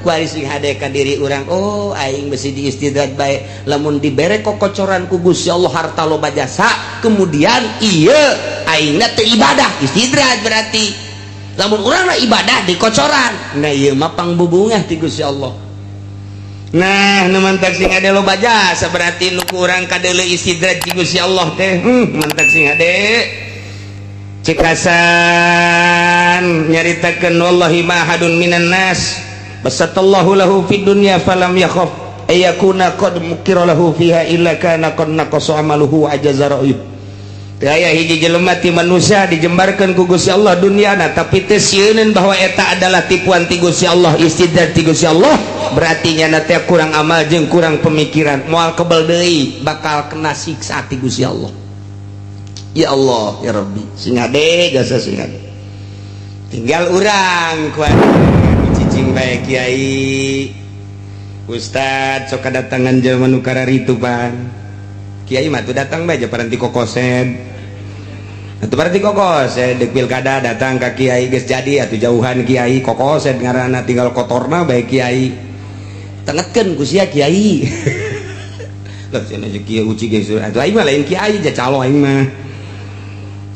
Kuari sing hade ka diri urang, oh aing besi diistidraj bae. Lamun dibere kokocoran ku Gusti Allah harta loba jasa, kemudian iya aingna teu ibadah, istidraj berarti. Lamun urang ibadah dikocoran, nah ieu mah pangbubungah ti Gusti Allah. Nah, nu mantak sing hade loba jasa berarti nu ku urang kadeuleu istidraj ti Gusti Allah teh. Mantak sing hade. Cek Hasan nyaritakeun, wallahi ma ahadun minan nas basatallahu lahu fid dunya falam yakhaf ayakuna qad mukira lahu fiha illa kana qad naqasa amaluhu wa ajaza ra'yuh. Teu aya hiji jelema ti manusia dijembarkeun ku Gusti Allah dunyana tapi teu sieuneun bahwa eta adalah tipuan ti Gusti Allah, istidraj ti Gusti Allah, berarti nyana teh kurang amal jeung kurang pemikiran, moal kebel deui bakal kena siksa ti Gusti Allah. Ya Allah ya Rabbi, sing hade jasa sing hade. Tinggal urang kuat cicing bae kiai ustad sok kadatangan jelema nu kararitu pan. Kiai mah tuh datang bae paranti kokosen. Atuh paranti kokosen deuk pilkada datang ka kiai geus jadi atuh jauhan kiai kokosen ngaranna tinggal kotorna bae kiai. Tengetkeun ku sia kiai. Lah cenah kiai uci geus atuh aing mah lain kiai ja calo aing mah.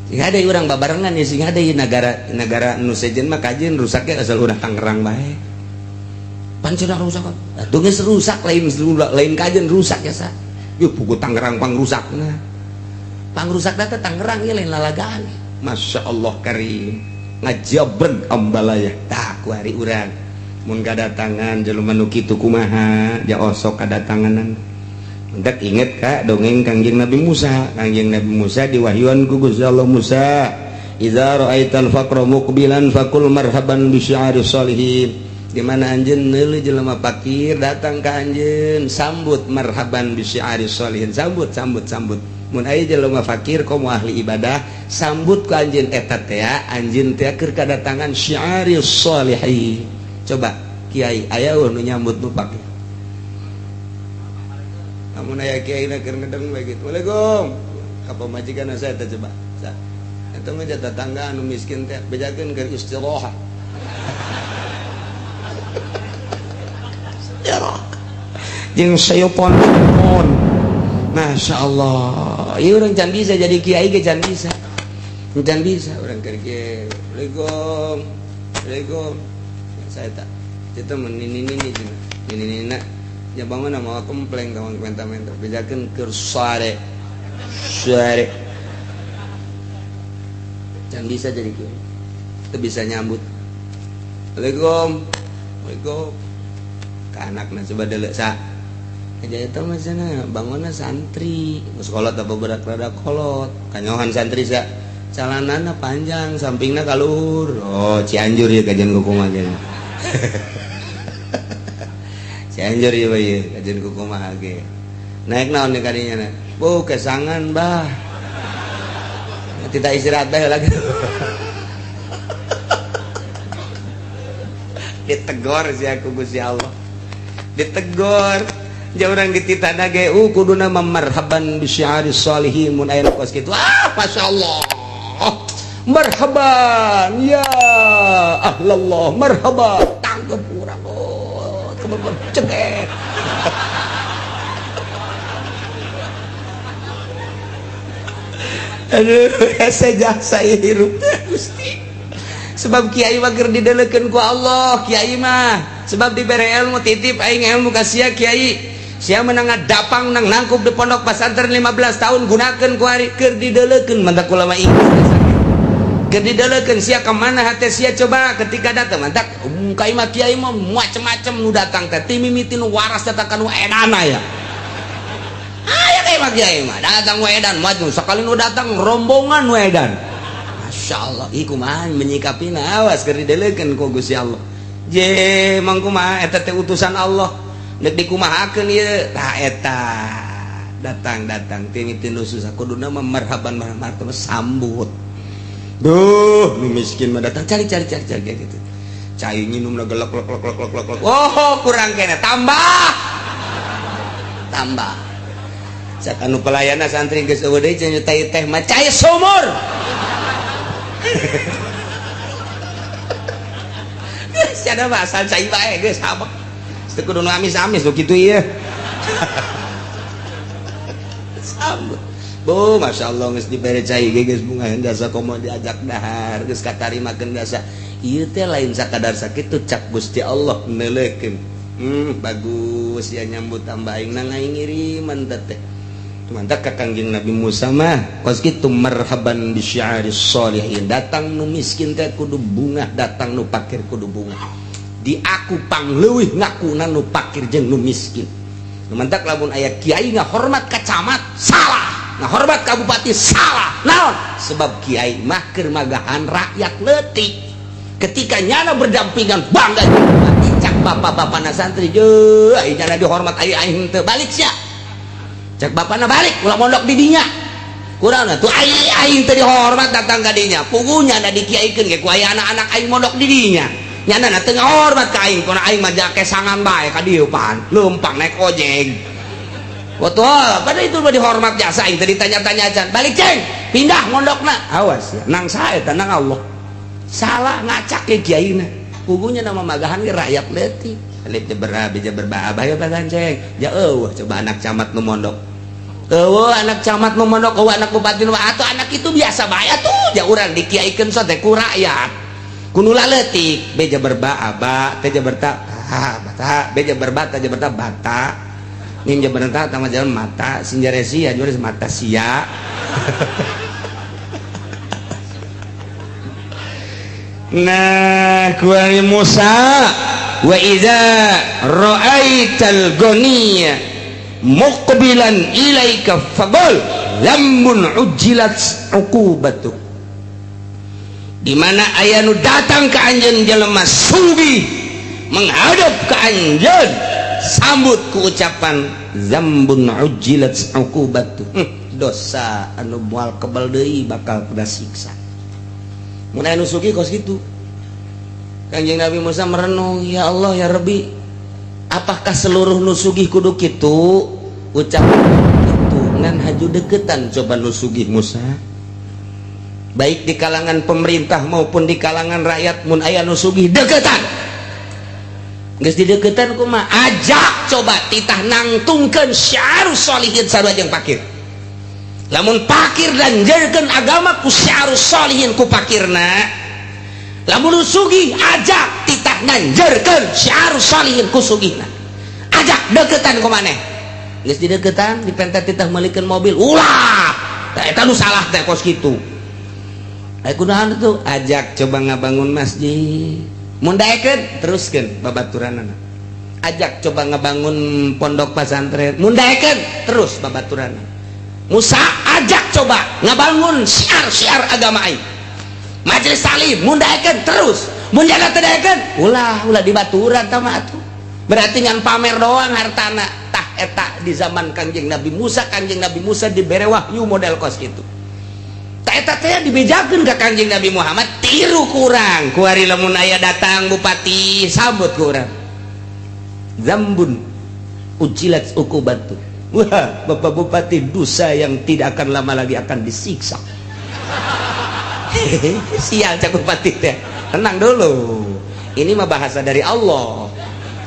Sing hade urang babarengan ya, sing hade negara negara nu sejen mah kajeun rusaknya asal urang Tangerang bae. Pan cenah rusak. Atuh geus rusak lain lain kajeun rusak ya sa. Yeuh pugu Tangerang pangrusakna. Pangrusakna teh Tangerang ieu lain lalagaan. Masya Allah karim. Ngajabreg ambalaya. Tah ku hari urang. Mun kadatangan jelema nu kitu kumaha ja osok kadatanganan. Mentak inget ka dongeng Kangjeng Nabi Musa. Kangjeng Nabi Musa diwahyuan ku Gusti Allah, Musa, idza ra'aital faqra muqbilan faqul marhaban bi syi'ari sholihin. Di mana anjeun neuleuh jelema fakir datang ka anjeun, sambut marhaban bi syi'ari sholihin, sambut sambut sambut. Mun aya jelema fakir komo ahli ibadah, sambut ku anjeun eta teh anjeun teh keur kadatangan syi'ari sholihin. Coba kiai aya nu nyambut nu fakir? Namun aya kiai na keur ngedeng bae kitu. Waalaikum. Ka pamajikan saya teh coba. Sa. Eta mah tetangga anu miskin teh bejakeun keur istirahat. Istirahat. Jeung sayopon. Masya Allah. Ieu urang can bisa jadi kiai ge can bisa. Can bisa urang keur kieu. Waalaikum. Waalaikum. Saya tak. Itu mah nini nini cenah. Nini nina. Ya bangun mau komplain kawan minta-minta bejakeun keur sare. Sare. Jangan bisa jadi kiai. Itu bisa nyambut. Waalaikum. Waalaikum. Ka anakna coba deuleu sa. Aja eta mah cenah bangunna santri. Geus kolot apa berak rada kolot. Kanyohan santri sa. Calanana panjang, sampingna ka luhur. Oh, Cianjur ya kajian kumaha ge. Cianjur ieu ieu kajian kumaha ge. Naik naon nih kadinya na? Bu, kesangan bah. Tidak istirahat bae lagi. Ditegor si aku Gusti Allah. Ditegor. Ja urang dititana ge kuduna marhaban bi syi'ari sholihin mun aya kos kitu. Ah, masyaallah. Marhaban ya ahlallah, marhaban. Tangkep urang. Oh, cekek. Aduh, hese jasa hirup teh Gusti. Sebab kiai mah keur didelekeun ku Allah, kiai mah sebab dibere ilmu titip aing ilmu ka sia kiai. Sia menang ngadapang nang nangkup di pondok pesantren 15 tahun gunakeun ku ari keur didelekeun mantak ulama Inggris. Keur didelekeun sia ka mana hate sia coba ketika datang mantak kai mah kiai mah macem-macem nu datang teh ti mimiti nu waras datang ka nu edana ya. Aya kai mah kiai mah datang wedan maju sakali nu datang rombongan wedan. Masya Allah, ih kumaha menyikapina awas keur didelekeun ku Gusti Allah. Je mang kumaha eta teh utusan Allah. Deuk dikumahakeun ieu tah eta datang-datang ti mimiti nu susah kuduna mah marhaban marhaban sambut. Duh, nu miskin mah datang cari cari cari cari gitu. Cai nginumna gelek lek lek lek lek lek. Oh, kurang kene tambah. Tambah. Cak anu pelayana santri geus eueuh deui cenah teh mah cai sumur. cenah mah asal cai bae geus habek. Teu kudu nu amis-amis nu kitu ieu. Sambut. Bu, Masya Allah geus dibere cai ge geus bunga jasa komo diajak dahar geus katarimakeun jasa. Ieu teh lain sakadar sakitu cak Gusti Allah neuleukeun. Bagus ya nyambut tambah aing nang aing ngiriman teh. Mantap ka Kangjeng Nabi Musa mah kos kitu marhaban bi syiaris sholihin. Datang nu miskin teh kudu bungah, datang nu pakir kudu bungah. Di aku pangleuwih ngakuna nu pakir jeung nu miskin. Mantap lamun aya kiai ngahormat ka camat salah, ngahormat ka bupati salah. Naon? Sebab kiai mah keur magahan rakyat leutik. Ketika nyana berdampingan bangga jeung bupati, cak bapak-bapana santri jeuh aing nyana dihormat aing aing teu balik sia. Cak bapana balik ulah mondok di dinya. Kurang tuh aing aing teu dihormat datang ka dinya. Pugunya da dikiaikeun ge ku aya anak-anak aing mondok di dinya. Nyana na teu ngahormat ka aing, kono aing mah jake sangan bae ka dieu pan. Leumpang naik ojek. Betul, pada itu mah dihormat jasa aing teu ditanya-tanya acan. Balik ceng, pindah mondokna. Awas ya, nang sae teh nang Allah. Salah ngacak ke kiaina. Pugunya nama magahan ge rakyat leutik. Alif jabar a jabar ba abah ya ceng. Ja eueuh coba anak camat nu mondok. Eueuh anak camat nu mondok, eueuh anak bupati nu atuh anak itu biasa bae atuh. Ja urang dikiaikeun so teh ku rakyat. Ku nu leutik, B jabar ba aba, T jabar ta ta bata, B jabar ba ta jabar ta bata. Mim jabar ta tama jalan mata, sin jaresi ya juaris mata sia. Nah, kuari Musa wa idza ra'aital ghaniya muqbilan ilaika faqul lamun ujilat uqubatu. Di mana aya nu datang ka anjeun jelema sugih menghadap ka anjeun sambut ku ucapan zambun ujilat uqubatu. Dosa anu moal kebal deui bakal kena siksa. Mun aya nu sugih kos kitu. Kanjeng Nabi Musa merenung, ya Allah ya Rabbi, apakah seluruh nu sugih kudu kitu? Ucapan kitu ngan haju deketan coba nu sugih Musa. Baik di kalangan pemerintah maupun di kalangan rakyat mun aya nu sugih deketan. Geus dideketan kumaha? Ajak coba titah nangtungkeun syiarus sholihin sarua jeung pakir. Lamun pakir dan jerkeun agama ku syiarus sholihin ku pakirna. Lamun sugih ajak titah nganjerkeun syiarus sholihin ku sugihna. Ajak deketan ku maneh. Geus dideketan dipenta titah meulikeun mobil. Ulah. Tah eta nu salah teh kos kitu. Ai kunaon tuh? Ajak coba ngabangun masjid. Mun daekeun teruskeun babaturanana. Ajak coba ngabangun pondok pesantren. Mun daekeun terus babaturanana. Musa ajak coba ngabangun syiar-syiar agama aing. Majelis taklim mun daekeun terus, mun jaga teu daekeun ulah ulah dibaturan tah mah atuh. Berarti ngan pamer doang hartana. Tah eta di zaman Kangjeng Nabi Musa, Kangjeng Nabi Musa dibere wahyu model kos kitu. Tah eta teh dibejakeun ka Kangjeng Nabi Muhammad tiru kurang. Kuari lamun aya datang bupati sambut ku urang. Zambun ujilat uqubatu. Wah, Bapak Bupati dosa yang tidak akan lama lagi akan disiksa. Sial cak bupati teh. Tenang dulu. Ini mah bahasa dari Allah.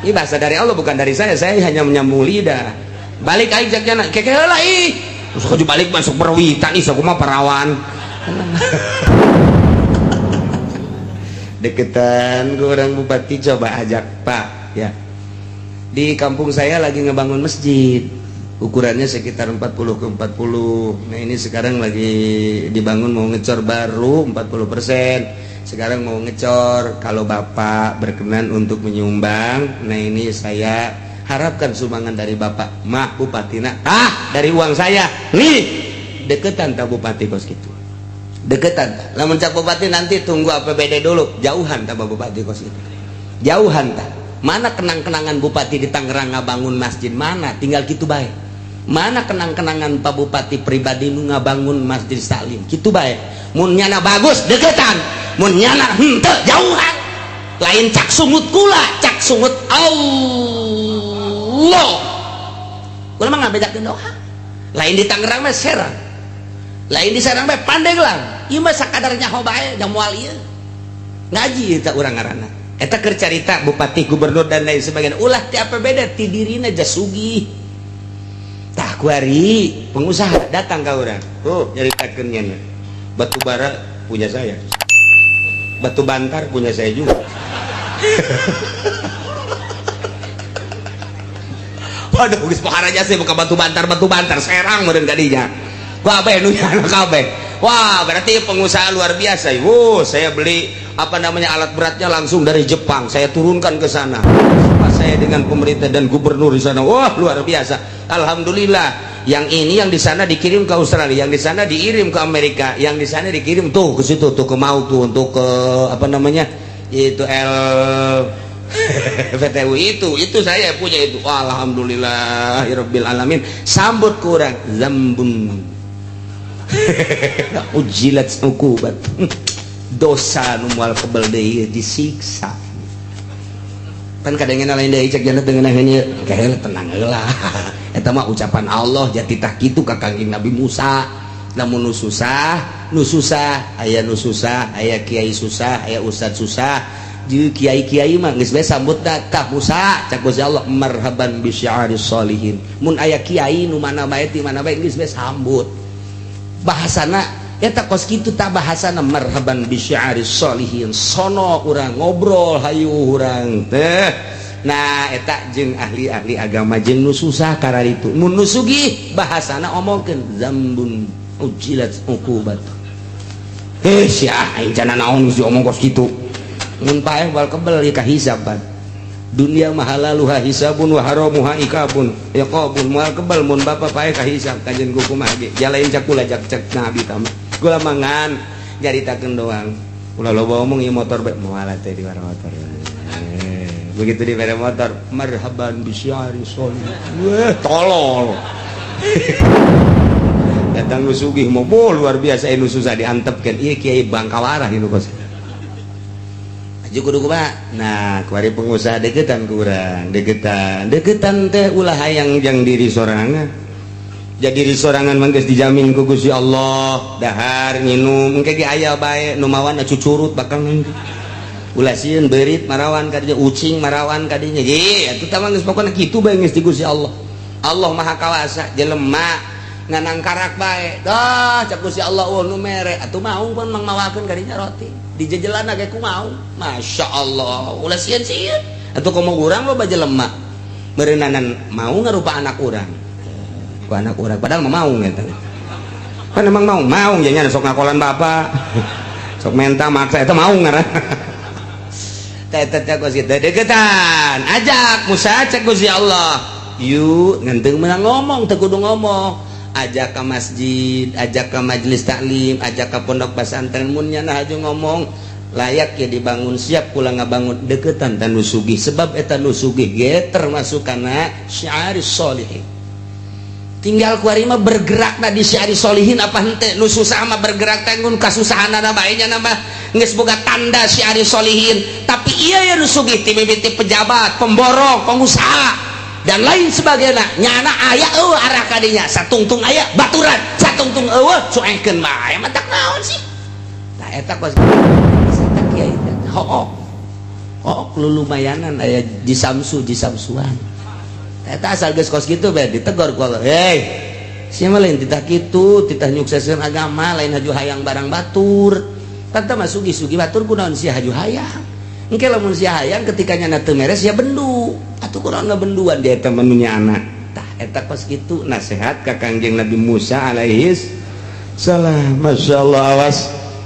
Ini bahasa dari Allah bukan dari saya. Saya hanya menyambung lidah. Balik aing cak jana. Keke heula ih. Terus kudu balik masuk perwitan ih sok mah parawan. Deketan ke orang bupati coba ajak Pak ya. Di kampung saya lagi ngebangun masjid. Ukurannya sekitar 40 ke 40. Nah ini sekarang lagi dibangun mau ngecor baru 40%. Sekarang mau ngecor. Kalau Bapak berkenan untuk menyumbang, nah ini saya harapkan sumbangan dari Bapak. Mah Bupatina, ah dari uang saya. Nih deketan tak Bupati kos gitu. Deketan. Lamun cak Bupati nanti tunggu APBD dulu. Jauhan tak Bupati kos gitu. Jauhan tak. Mana kenang-kenangan Bupati di Tangerang ngabangun masjid mana? Tinggal gitu bae. Mana kenang-kenangan Pak Bupati pribadi nu ngabangun Masjid Salim kitu bae. Mun nyana bagus deketan, mun nyana henteu jauhan. Lain cak sungut kula, cak sungut Allah. Kula mah ngabedakeun doa. Lain di Tangerang mah Serang. Lain di Serang mah Pandeglang. Ieu mah sakadar nyaho bae da moal ieu. Ngaji eta urang ngaranna. Eta keur carita bupati, gubernur, dan lain sebagainya. Ulah ti APBD, ti dirina ja sugih. Tah, kuari pengusaha datang ka urang. Oh, nyaritakeun nya, batu bara punya saya, batu bantar punya saya juga. Waduh, geus pohara sih buka batu bantar, batu bantar Serang meureun kadinya. Kabeh nu nyana kabeh. Wah, berarti pengusaha luar biasa. Wuh, saya beli apa namanya, alat beratnya langsung dari Jepang. Saya turunkan ke sana. Pas saya dengan pemerintah dan gubernur di sana. Wah, luar biasa. Alhamdulillah. Yang ini yang di sana dikirim ke Australia, yang di sana dikirim ke Amerika, yang di sana dikirim tuh ke situ tuh, ke Mau tuh, untuk ke apa namanya? Itu L PTU itu saya punya itu. Alhamdulillah rabbil alamin. Sambut kurang zambun ujilat uqubat, dosa nu moal kebel deui disiksa. Kan kadangnya lain deui cek jannah dengan ieu kayak tenang heula. Eta mah ucapan Allah, jati tah kitu ka Kangjeng Nabi Musa. Lamun nu susah, nu susah aya, nu susah aya, kiai susah aya, ustad susah jeung kiai-kiai mah geus bae sambut tah Musa. Cak Gusti Allah, marhaban bi syi'aris sholihin. Mun aya kiai nu mana bae, ti mana bae, geus bae sambut. Bahasana eta kos kitu tah, bahasana marhaban bi syi'aris sholihin. Sono urang ngobrol, hayu urang teh. Nah, eta jeung ahli-ahli agama jeung nu susah kararitu. Mun nu sugih bahasana omongkeun zambun ujilat uqubat. Eh, sia aing cenah naon geus diomong kos kitu. Mun paeh bal kebel ieu kahisab pan. Dunia mah halaluha hisabun wa haramuha ikabun iqabun. Moal kebel mun bapa paeh kahisab kajen ku kumaha ge. Jalain cak kula, cak cak nabi tama. Kula mangan nyaritakeun doang. Ulah loba omong, ieu motor bae moal teh di motor. Begitu di motor, marhaban bisyari sholih. Wah, tolol. Datang nu sugih mobil luar biasa, nu susah diantepkeun. Ieu kiai bangkawarah ieu kos. Aju kudu kumaha? Nah, kuari pengusaha deketan kurang, deketan. Deketan teh ulah hayang jang diri sorangan. Jadi diri sorangan mah geus dijamin ku Gusti Allah, dahar nginum engke ge aya bae, nu mawana cucurut bakal nanti. Ulah sieun beurit marawan kadinya, ucing marawan kadinya. Ye, atuh tah mah geus pokona kitu bae, geus di Gusti Allah. Allah Maha Kawasa. Jelema nganang karak bae. Dah cak Gusti Allah, oh nu mere atuh maung pun mang mawakeun kadinya roti. Dijejelana ge ku maung. Masya Allah, ulah sieun-sieun. Atuh komo urang loba jelema. Meureunana mau ngarupa anak urang. Ku anak urang padahal mah maung eta. Kan emang maung, maung jadinya sok ngakolan bapak. Sok menta maksa eta maung ngaran. Deketan ajak Musa, cek Gusti Allah, yuk. Ngenteng menang ngomong teu kudu ngomong, ajak ke masjid, ajak ke majelis taklim, ajak ke pondok pesantren. Mun nyana haju ngomong layak ya dibangun, siap kula ngabangun. Deketan tan nu sugih, sebab eta nu sugih ge termasuk kana syiaris sholihin. Tinggal kuari mah bergerak na di syiaris sholihin apa henteu. Nu susah mah bergerak teh ngun kasusahanana bae nya mah geus boga tanda syiaris sholihin. Tapi iya ya, nu sugih ti mimiti pejabat, pemborong, pengusaha, dan lain sebagainya, nyana aya eueuh arah kadinya. Satungtung aya baturan, satungtung eueuh, cuekeun bae mah tak naon sih. Tah, eta kos eta kiai teh hook hook lumayanan aya jisamsu jisamsuan. Eta asal geus kos kitu bae ditegor ku Allah, "Hei, sia mah lain titah kitu, titah nyukseskeun agama, lain haju hayang barang batur. Tanta mah sugih-sugih batur, kunaon sia haju hayang? Engke lamun sia hayang, ketika nyana teu meres sia bendu. Atuh kunaon ngabenduan dia eta mah nu nyana?" Tah, eta kos kitu nasihat ka Kangjeng Nabi Musa alaihis salam. Masya Allah, awas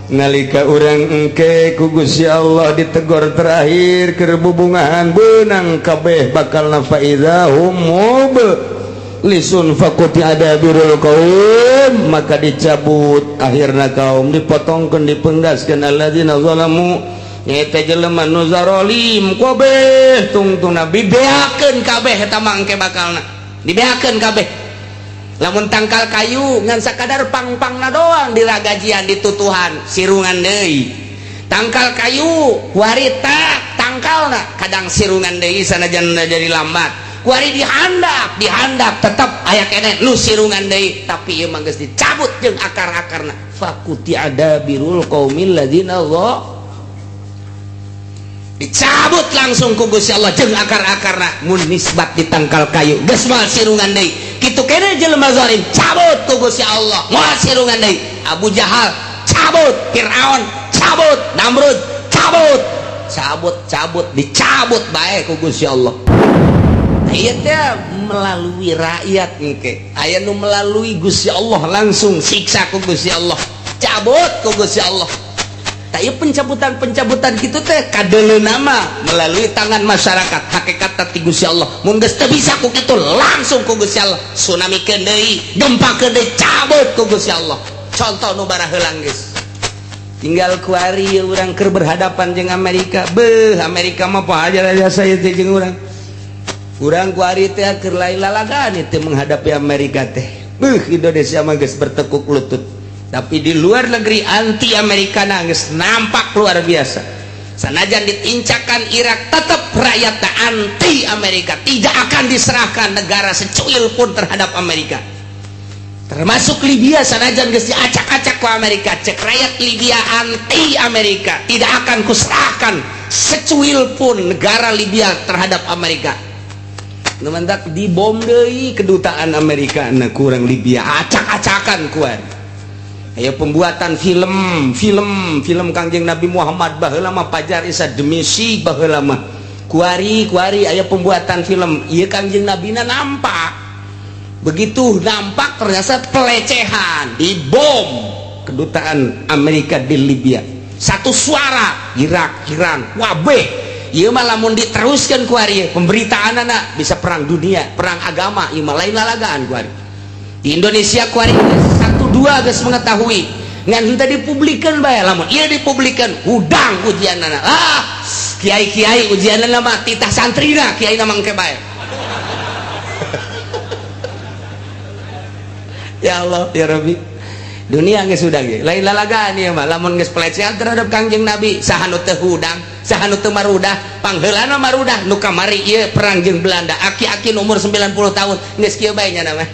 nalika urang engke ku Gusti Allah ditegor terakhir keur bubungahan beunang kabeh bakal faidza hum mublisun faquti'a dabirul qaum, maka dicabut akhirna kaum, dipotongkeun, dipenggaskeun alladzina zalamu, nyaeta jelema nu zarolim kabeh tungtungna dibeakeun kabeh. Eta mah engke bakalna dibeakeun kabeh. Lamun tangkal kayu ngan sakadar pang-pangna doang diragajian, ditutuhan, sirungan deui. Tangkal kayu kuari tak tangkalna kadang sirungan deui sanajan jadi lambat. Kuari dihandap dihandap tetep aya keneh nu sirungan deui, tapi ieu mah geus dicabut jeung akar-akarna. Faquti'a dabirul qaumil ladzina. Dicabut langsung ku Gusti Allah jeung akar-akarna mun nisbat di tangkal kayu geus moal sirungan deui. Kitu keneh jelema zalim cabut ku Gusti Allah moal sirungan deui. Abu Jahal cabut, Fir'aun cabut, Namrud cabut, cabut cabut dicabut bae ku Gusti Allah. Ieu teh melalui rakyat engke aya nu melalui Gusti Allah langsung siksa ku Gusti Allah, cabut ku Gusti Allah. Ieu pencabutan-pencabutan gitu teh kadele nama melalui tangan masyarakat, hakikat ti Gusti Allah. Mun geus teu bisa ku kitu langsung ku Gusti Allah tsunami keun deui, gempa keun deui, cabut ku Gusti Allah. Contoh nu baraheula geus tinggal kuari urang keur berhadapan jeung Amerika. Beuh, Amerika mah aja jasa ieu teh jeung urang. Urang kuari teh keur lain lalagaan teh menghadapi Amerika teh. Beuh, Indonesia mah geus bertekuk lutut. Tapi di luar negeri anti Amerika geus nampak luar biasa. Sanajan ditincakan Irak tetap rakyat anti Amerika, tidak akan diserahkan negara secuil pun terhadap Amerika. Termasuk Libya sanajan geus diacak-acak ku Amerika, cek rakyat Libya anti Amerika, tidak akan kuserahkan secuil pun negara Libya terhadap Amerika. Nu mantak dibom deui kedutaan Amerika na kurang Libya acak-acakan kuat. Ayo pembuatan film, film, film Kangjeng Nabi Muhammad baheula mah pajar isa demisi baheula mah. Kuari, kuari aya pembuatan film, ieu Kangjeng Nabina nampak. Begitu nampak ternyata pelecehan, dibom kedutaan Amerika di Libya. Satu suara Irak, Iran, wabeh. Ieu mah lamun diteruskan kuari pemberitaan anak bisa perang dunia, perang agama, ieu mah lain lalagaan kuari. Di Indonesia kuari satu dua geus mengetahui ngan henteu dipublikeun bae. Lamun ieu dipublikeun hudang ujianana. Ah, kiai-kiai ujianana mah titah santrina, kiai na mangke bae. Ya Allah, ya Rabbi. Dunia geus hudang ge. Lain lalagaan ieu mah lamun geus pelecehan terhadap Kangjeng Nabi, saha nu teu hudang, saha nu teu marudah, pangheulana marudah nu kamari ieu perang jeung Belanda, aki-aki umur 90 tahun geus kieu bae nya mah.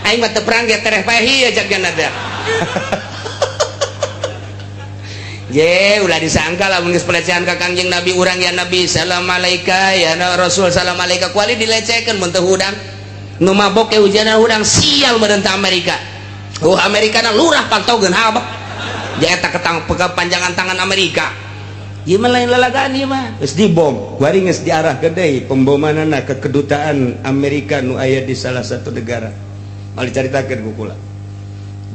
Aing mah teu perang ge tereh paeh ieu cak nya teh. Je ulah disangka lamun geus pelecehan ka Kangjeng Nabi urang ya Nabi salam alaika ya Rasul salam alaika kuali dilecehkeun mun teu hudang. Nu mabok ge ujianna hudang sial meureun ta Amerika. Oh Amerika na lurah pantaukeun habak. Ja eta ketang panjangan tangan Amerika. Ieu mah lain lalagaan ieu mah. Geus dibom, kuari geus diarahkeun deui pembomanana ke kedutaan Amerika nu aya di salah satu negara. Mal dicaritakeun ku kula.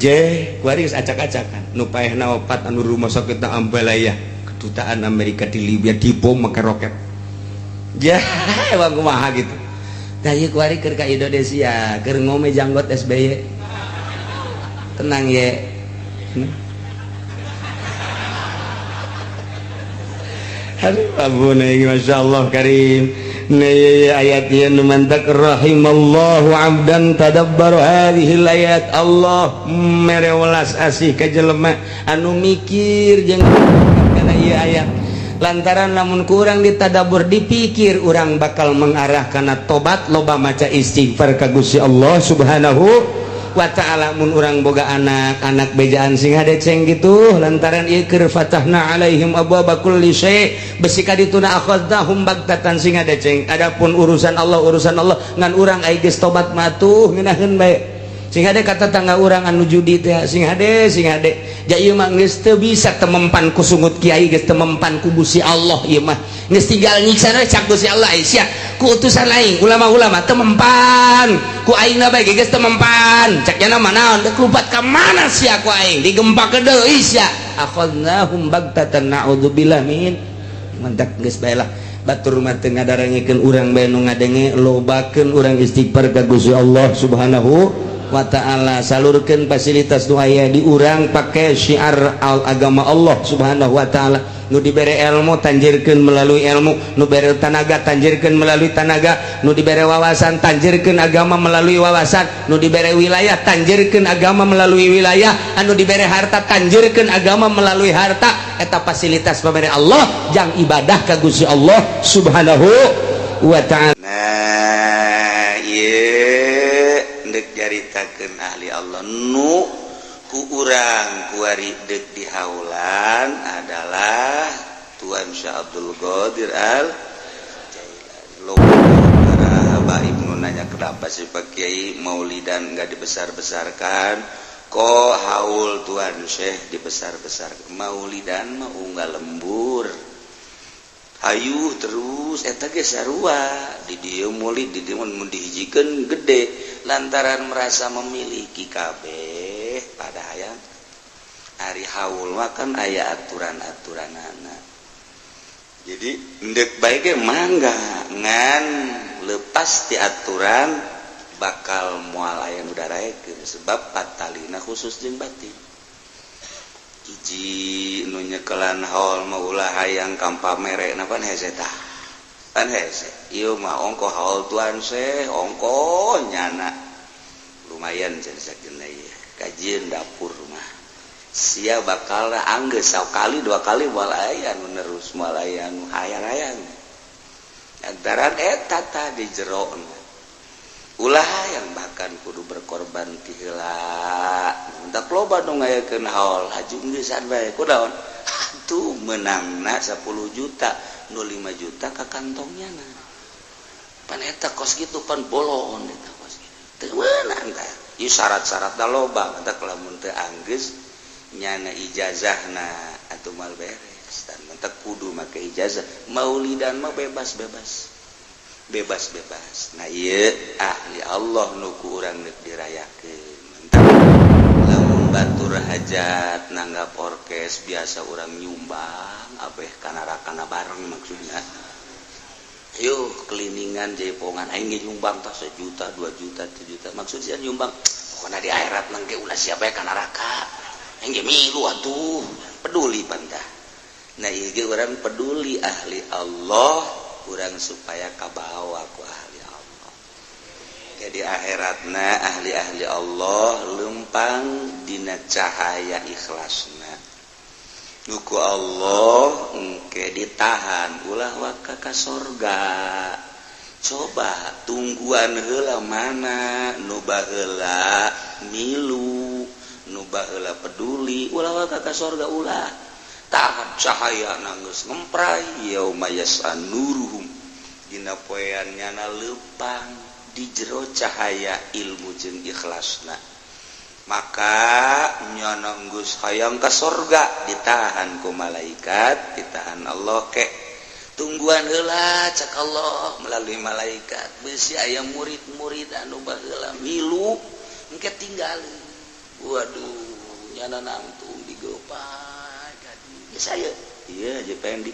Je, kuari geus acak-acakan. Nu paehna opat anu rumah sakit na Ambalaya, kedutaan Amerika di Libya dibom make roket. Ja, emang kumaha gitu. Tah ieu kuari keur ka Indonesia, keur ngome janggot SBY. Tenang ye. Aduh, ampun Masya Allah karim. Nih ayat ieu nu mantak rahimallahu abdan tadabbar hadhil ayat. Allah mere welas asih ka jelema anu mikir jeung kana ieu ayat. Lantaran lamun kurang ditadabur dipikir urang bakal mengarah kana tobat, loba maca istighfar ka Gusti Allah Subhanahu wa ta'ala. Mun urang boga anak, anak bejaan sing hadeceng gitu lantaran ieu keur fatahna alaihim abwaaba kulli syai' besi ka dituna akhadnahum bagtatan sing hadeceng. Adapun urusan Allah, urusan Allah ngan urang ai geus tobat matuh ngeunaheun bae. Sing hade kata tangga urang anu judi teh sing hade, sing hade. Ja ieu mah geus teu bisa temempan ku sungut kiai, geus temempan ku Gusti Allah ieu mah. Geus tinggal nyiksa we cak Gusti Allah sia ku utusan aing ulama-ulama temempan ku aing na bae geus temempan cak nya mah naon deuk lupat ka mana sia ku aing digempakeun deui sia akhadnahum bagtatan naudzubillah min mantak geus bae lah. Batur mah teu ngadarangekeun urang bae nu ngadenge, lobakeun urang istighfar ka Gusti Allah Subhanahu wa ta'ala, salurkeun fasilitas nu aya di urang pake syiar al agama Allah Subhanahu wa ta'ala. Nu dibere ilmu tanjirkeun melalui ilmu, nu bere tanaga tanjirkeun melalui tanaga, nu dibere wawasan tanjirkeun agama melalui wawasan, nu dibere wilayah tanjirkeun agama melalui wilayah, anu dibere harta tanjirkeun agama melalui harta. Eta fasilitas pamere Allah jang ibadah ka Gusti Allah Subhanahu wa ta'ala. Nah ieu deuk caritakeun ahli Allah nu ku urang kuari deuk dihaulan adalah Tuan Syekh Abdul Qadir Al Jailani. Loba para habaib nu nanya kenapa sih Pak Kiai maulidan enggak dibesar-besarkan, kok haul Tuan Syekh dibesar-besar? Maulidan mah unggal lembur hayu terus eta ge sarua di dieu maulid di dieu mun dihijikeun gede lantaran merasa memiliki kabeh pada hayang. Ari haul mah kan aya aturan-aturanana, jadi endek bae ge mangga ngan lepas ti aturan bakal moal aya nu daraekeun sebab patalina khusus jeung batin. Hiji nu nyekelan haul mah ulah hayang kampamere na pan hese tah, pan hese ieu mah ongko haul Tuan Syekh ongko nyana lumayan cenah sakeuna ieu kajieun dapur mah sia bakal anggeus sakali dua kali moal aya nu nerus moal aya nu hayang-hayang lantaran eta tah di jerona ulah hayang bahkan kudu berkorban ti heula. Mentak loba nu ngayakeun haul haju geusan bae kunaon atuh meunangna 10 juta nu 5 juta ka kantongnya na pan eta kos kitu pan bolon eta kos kitu teu meunang tah ieu syarat-syaratna loba mentak lamun teu anggeus nyana ijazahna atuh moal beres dan mentak kudu make ijazah. Maulidan mah bebas-bebas, bebas-bebas. Nah ieu ahli Allah nu ku urang deuk dirayakeun. Lamun batur hajat nanggap orkes biasa urang nyumbang abeh kana-rakana bareng maksudna. Ayo keliningan jaipongan aing ge nyumbang tah 1 juta, 2 juta, 3 juta. Maksud sia nyumbang pokona di akhirat mangke ulah siapa ka neraka. Aing ge milu atuh, peduli pantah. Nah ieu ge urang peduli ahli Allah kurang supaya kabawa ku ahli Allah. Jadi akhiratna ahli-ahli Allah lempang dina cahaya ikhlasna. Nu ku Allah engke ditahan ulah waka ka sorga. Coba tungguan heula mana nu baheula milu, nu baheula peduli ulah waka ka sorga ulah. Tahan cahaya nangis ngemprai yauma yasanuruhum dina poean nyana leumpang di jero cahaya ilmu jeung ikhlasna maka nyana geus hayang ka sorga ditahan ku malaikat, ditahan Allah ke tungguan heula cak Allah melalui malaikat beusi aya murid-murid anu baheula milu engke tinggalin. Waduh nyana nangtung digopak saya iya aja pengen di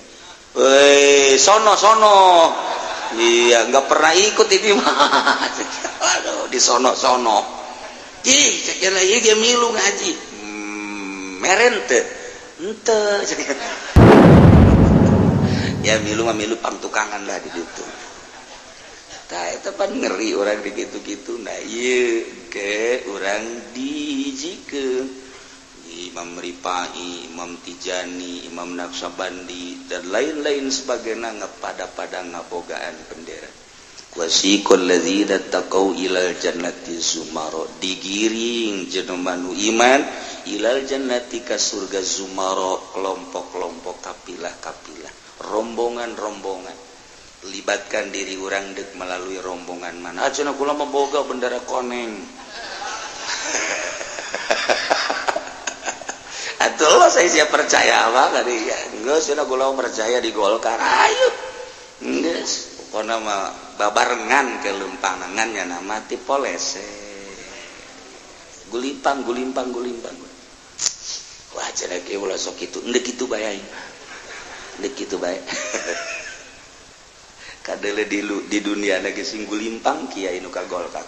woi sono sono iya nggak pernah ikut ini mah aduh di sono sono ih cek lagi dia milu ngaji meren teh ente ya milu mah milu pangtukangan lah di situ tah eta pan ngeri orang di gitu-gitu. Nah ieu ke urang dihijikeun Imam Ripai, Imam Tijani, Imam Naqsyabandi dan lain-lain sebagainya ngapada-pada ngabogaan bendera. Wasiqal ladzina taqau ilal jannati zumara, digiring jelema nu iman ilal jannati ka surga zumara, kelompok-kelompok, kapilah-kapilah, rombongan-rombongan. Libatkan diri urang deuk melalui rombongan mana. Ah cenah kula mah boga bendera koneng. Atuh saya siap percaya apa tadi ya geus cenah kula percaya di Golkar. Ayo geus pokona mah babarengan ke lumpangan nya nama ti polese gulimpang gulimpang gulimpang. Wah cenah ge ulah sok kitu endek kitu bae aing endek kitu bae. Kadele di dunia lagi sing gulimpang kiai nu ka Golkar.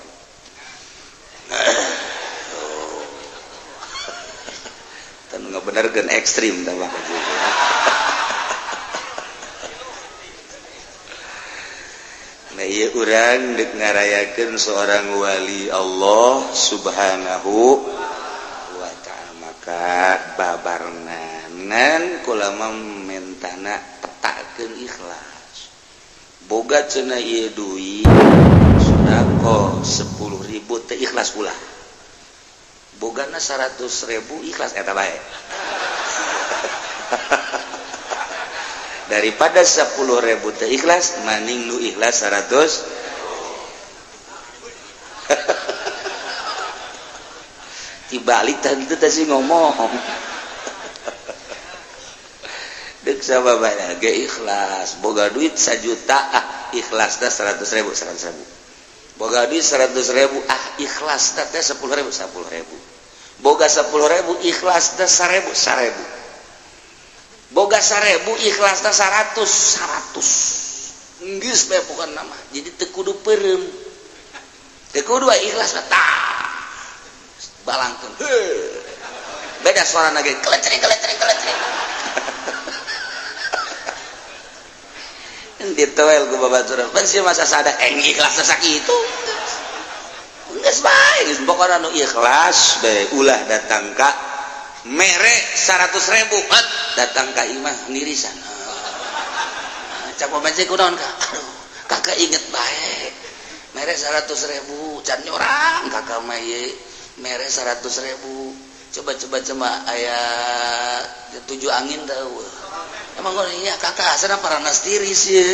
Nggak bener kan ekstrim tambah. Nah ieu urang deuk ngarayakeun seorang wali Allah Subhanahu wa ta'ala maka babarenganan kula mah mentana petakeun ikhlas. Boga cenah ieu duit sedekah 10.000 teh ikhlas ulah. Bogana 100.000 ikhlas eta bae. Daripada 10.000 teu ikhlas, maning nu ikhlas 100. Dibalik tadi teh ngomong. Dek sababana ge ikhlas, boga duit 1 juta ah ikhlasna 100.000 100.000. Boga duit 100.000 ah ikhlasna teh 10.000 10.000. Boga 10.000 ikhlasna 1.000 1.000. Boga 1.000 ikhlasna 100 100. Geus bae pokona mah. Jadi teu kudu peureum. Teu kudu ikhlas mah tah. Balangkeun. Beda suarana ge kelecring kelecring kelecring. Ditoel ku babaturan. Pan sia masa sada eng ikhlas sakitu. Geus bae geus pokona nu ikhlas bae ulah datang ka mere 100.000 at datang ka imah nirisan. Cak pamaji kunaon ka? Aduh, kakak inget bae. Mere 100.000 can nyorang kakak mah ieu. Mere 100.000. Coba-coba cuma aya 7 angin tahu. Emang iya kakak asana paranas tiris ya.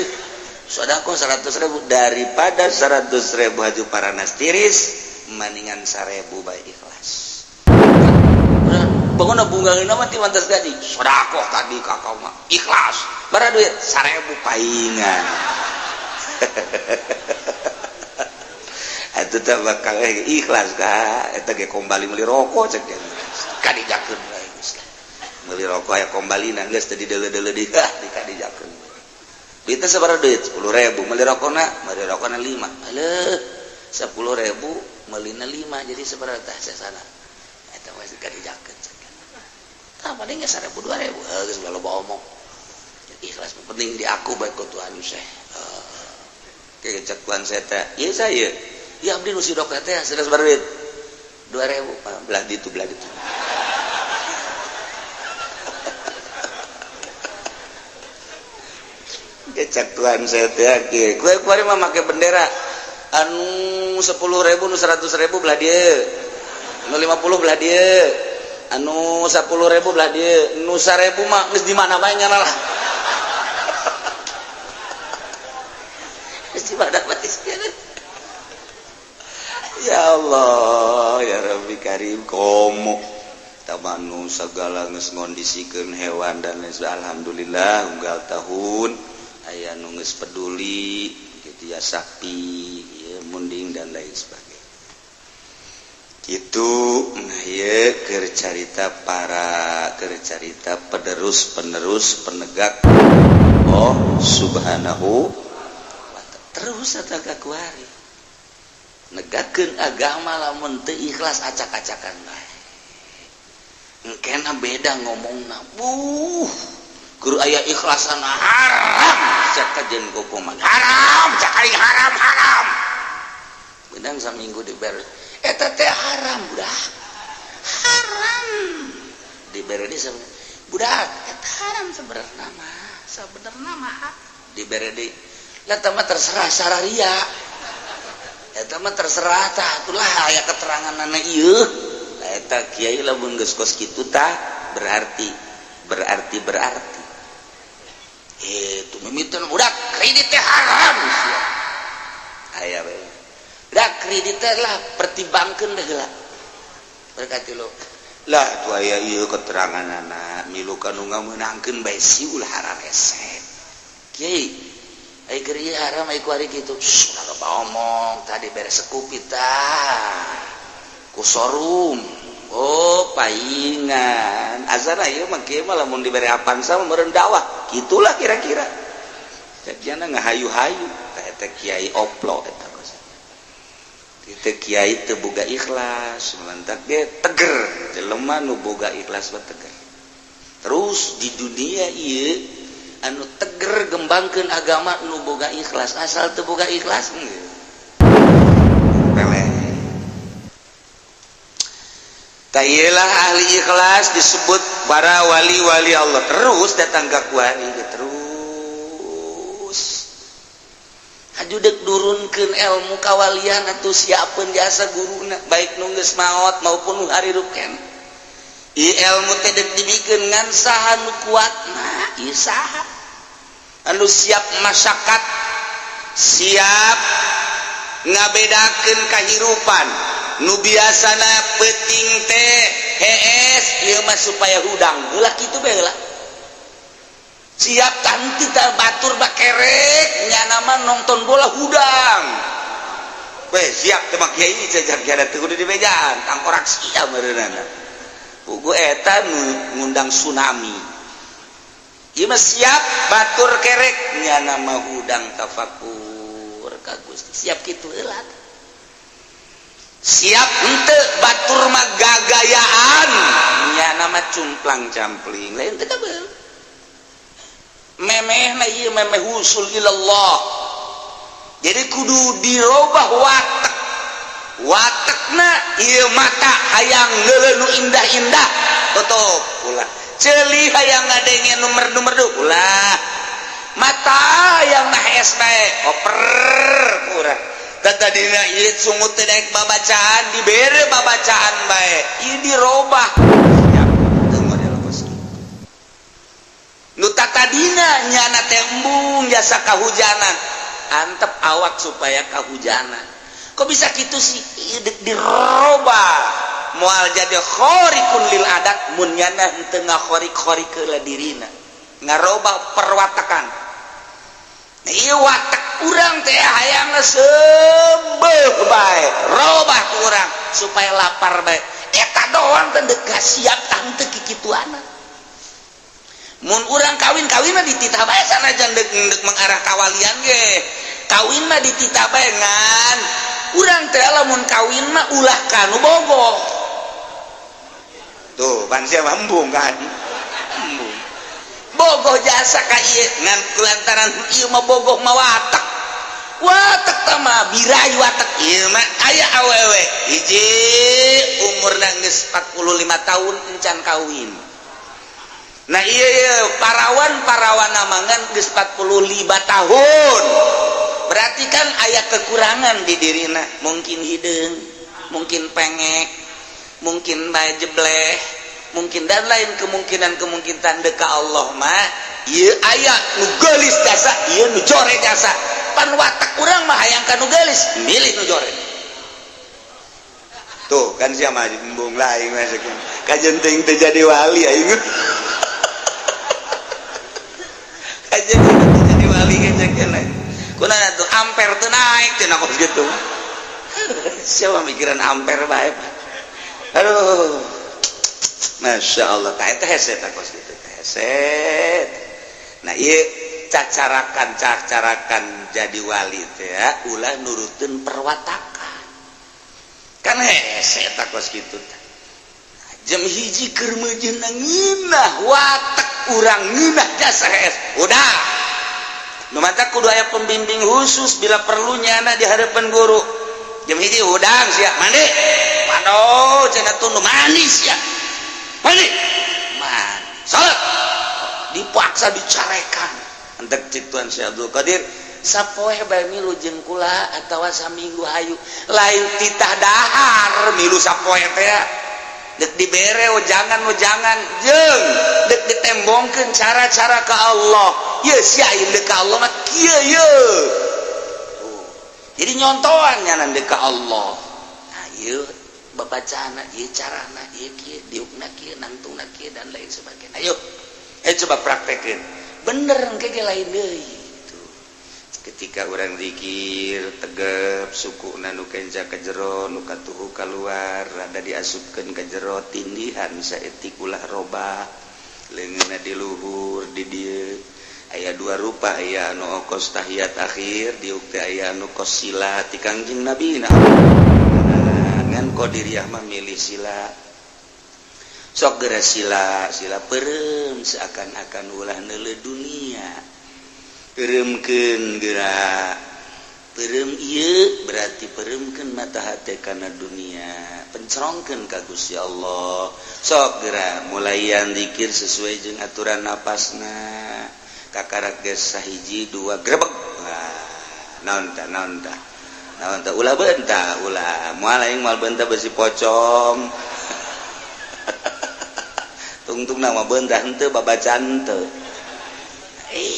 Sodako 100.000 daripada 100.000 haju paranas tiris maningan 1.000 bae ikhlas. Pokona bungaeuna mah ti mantas gaji. Sodako tadi kakak mah ikhlas. Bara duit 1.000 paingan. Eta teh bakal ikhlas ka eta ge kombali meuli rokok cek kadijakeun bae geus. Meuli rokok aya kombalina geus teu dideuleu-deuleu di dikadijakeun. Duitna sabaraha duit? 10.000 meuli rokona 5. Aleuh 10.000 meulina 5 jadi sabaraha tah sasana. Eta mah kadijakeun cek. Tah paling ge 1.000 2.000 heuh geus loba omong. Ikhlas penting di aku bae ku Tuhan saya. Kayak cek Tuhan saya teh, ieu saya. Ya abdi nu sidok teh 100 duit. 2.000 belah ditu belah ditu. Kecak Tuhan saya teh kieu. Kue kuari mah make bendera anu 10.000 nu 100.000 belah dieu. Anu 50 belah dieu. Anu 10.000 belah dieu. Nu 1.000 mah geus di mana bae nyana lah. Geus di mana bae. Ya Allah, ya Rabbi Karim, komo tabanu segala geus ngondisikeun hewan dan lain sebagainya. Alhamdulillah unggal tahun aya nu geus peduli gitu ya sapi, ya munding dan lain sebagainya. Kitu nah ieu keur carita para keur carita penerus-penerus penegak oh subhanahu wa ta'ala. Terus eta ka kuari. Negakeun agama lamun teu ikhlas acak-acakan bae. Engkena beda ngomongna. Buh, guru aya ikhlasan haram cak kajen kokoman. Haram cak aing haram haram. Beunang saminggu dibere. Eta teh haram budak. Haram. Dibere di budak eta haram sebenarna mah. Sebenarna mah dibere di. Lah tah mah terserah sararia. Eta mah terserah tah atulah aya keteranganana ieu. Eta kiai lamun geus kos kitu tah berarti berarti. Itu mimiteun budak kredit teh haram sia. Aya bae. Budak kredit teh lah pertimbangkeun deh heula. Berkati lo. Lah atuh aya ieu keteranganana milu ka nu ngameunangkeun bae si ulah hararese. Kiai ai keur ieu haram ai ku ari kitu. Ulah omong tadi beres sekupi tah. Ku sorum. Oh, paingan. Azana ieu mah kieu mah lamun dibere Avanza mah meureun dakwah. Kitulah kira-kira. Jadiana ngahayu-hayu tah eta kiai oplo eta kos. Teu kiai teu boga ikhlas, mantak ge teger. Jelema nu boga ikhlas mah teger. Terus di dunia ieu anu teger gembangkeun agama nu boga ikhlas, asal teu boga ikhlas peleh. Tailah ahli ikhlas disebut para wali-wali Allah. Terus datang ka kuari terus. Haju deuk nurunkeun ilmu kawalian atuh siapeun jasa guruna baik nu geus maot maupun nu harirup keneh. Ieu ilmu teh deuk dibikeun ngan saha nu kuatna, ieu saha. Anu siap masyarakat, siap ngabedakeun kahirupan. Nu biasana peuting teh hees, ieu mah supaya hudang. Heula kitu bae heula. Siap tanti tah batur bakerek nyana mah nonton bola hudang. Weh, siap teh mah kiai jajak kiai teu kudu dibejaan, tangkorak sia meureunana. Pugu eta nu ngundang tsunami. Ieu mah siap batur kerek nyana mah hudang tafakur ka Gusti. Siap kitu heula. Siap henteu batur mah gagayaan nyana mah cumplang campling lain teu kabel. Memehna ieu memeh usul ilallah. Jadi kudu dirobah watek. Watekna ieu mata hayang neuleuh nu indah-indah tutup ulah. Ceuli hayang ngadenge nu merdu-merdu ulah. Mata hayang nahes bae oper kurang. Tadina ieu sungut teh daek babacaan dibere babacaan bae ieu dirobah. Siap teu model kos kitu. Nu tatadina nyana teh embung jasa kahujanan, antep awak supaya kahujanan. Kok bisa kitu sih? Ieu deuk dirobah. Moal jadi khariqun lil adat mun nyana henteu ngakhorik-khorik heula dirina. Ngarobah perwatakan. Nah, ieu watak urang teh hayangna seubeuh bae, robah ku urang supaya lapar bae. Eta doang teh deuk siap tah henteu kikituana. Mun urang kawin, kawin mah dititah bae sanajan deuk deuk mengarah kawalian ge. Kawin mah dititah bae ngan urang teh lamun kawin mah ulah kanu bogoh. Tuh, pan sia mah embung kan. Embung. Bogoh jasa ka ieu ngan kulantaran ieu mah bogoh mah watak. Watak tah mah birai watak ieu mah aya awewe hiji umurna geus 45 tahun encan kawin. Nah iya, iya parawan-parawan namangan geus 45 tahun. Berarti kan aya kekurangan di dirina, mungkin hideung, mungkin pengek, mungkin bae jebleh, mungkin dan lain kemungkinan-kemungkinan deka Allah mah ieu aya nu geulis jasa, ieu nu jore jasa. Pan watak urang mah hayang ka nu geulis, milih nu jore. Tuh kan sia mah embung lah aing mah sakieu. Kajen teuing teu jadi wali aing. Kajen teu jadi wali kajen kunaon atuh ampere teu naik cenah kos kitu. Siapa mikiran ampere bae. Aduh. Masya Allah, tah eta hese tah kos kitu teh hese. Nah ieu cacarakan cacarakan jadi wali teh ya, ulah nuruteun perwatakan. Kan hese tah kos kitu teh. Jam hiji keur meujeunna ngeunah watak urang ngeunah jasa hees. Udah. Nu matak kudu aya pembimbing khusus bila perlu nyana di hadapan guru. Jam hiji hudang sia mandi. Waduh, cenah tunduh mandi sia. Mandi. Mandi. Salat. Dipaksa dicarekan. Entek cik Tuan Syekh Abdul Qadir, sapoe bae milu jeung kula atawa saminggu hayu. Lain titah dahar milu sapoe teh. Dek dibere wejangan-wejangan jeung dek ditembongkeun cara-cara ka Allah. Ye sia ieu deuk ka Allah mah kieu ye. Tuh. Jadi nyontoan nya deuk ka Allah. Nah, ieu babacana, ieu carana, ieu kieu, diukna kieu, nangtungna kieu dan lain sebagainya. Ayo, coba praktekeun. Bener engke ge lain deui. Tuh. Ketika urang zikir tegep sukuna nu kenca ka jero nu katuhu kaluar rada diasupkeun ka jero tindihan saeutik ulah robah leungeunna di luhur di dieu aya dua rupa aya anu okos tahiyat akhir diuk teh aya anu kos sila ti Kangjeng Nabi na ngan qadiriyah mah milih sila sok geura sila sila peureum seakan-akan ulah neuleuh dunia pereumkeun geura peureum ieu berarti pereumkeun mata hate kana dunia pencerongkeun ka Gusti Allah sok geura mulaian zikir sesuai jeung aturan napasna kakarak geus sahiji dua grebeg nah naon tah naon tah naon tah ulah beunta ulah moal aing moal beunta besi pocong tungtung nama beunta henteu babacaan henteu.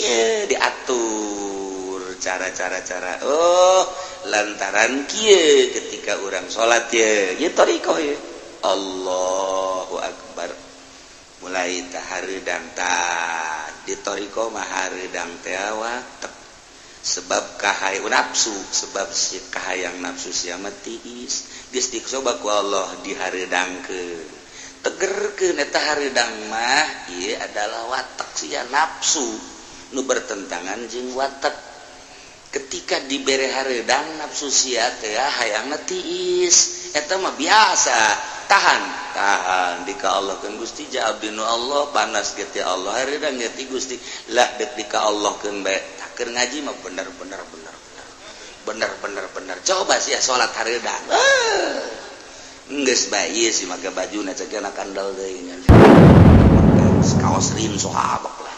Iya diatur cara-cara cara. Oh lantaran kieu ketika urang salat ye, ieu thariqah ye. Allahu akbar. Mulai tah hareudang tah di thariqah mah hareudang teh watek. Sebab kahayang nafsu, sebab si kahayang nafsu sia mah tiis. Geus dicoba ku Allah dihareudangkeun. Tegerkeun eta hareudang mah ieu adalah watak sia nafsu nu bertentangan jeung watak. Ketika dibere hareudang nafsu sia teh hayangna tiis. Eta mah biasa tahan, tahan di ka Allah keun Gusti ja abdi nu Allah panas ge ti Allah hareudang ge ti Gusti lah deuk di ka Allah keun bae. Keur ngaji mah bener bener bener bener bener bener coba sih ya salat hareudang. Geus bae ieu sih make bajuna cek anak kandel deui nya. Kaos rin sahabak lah.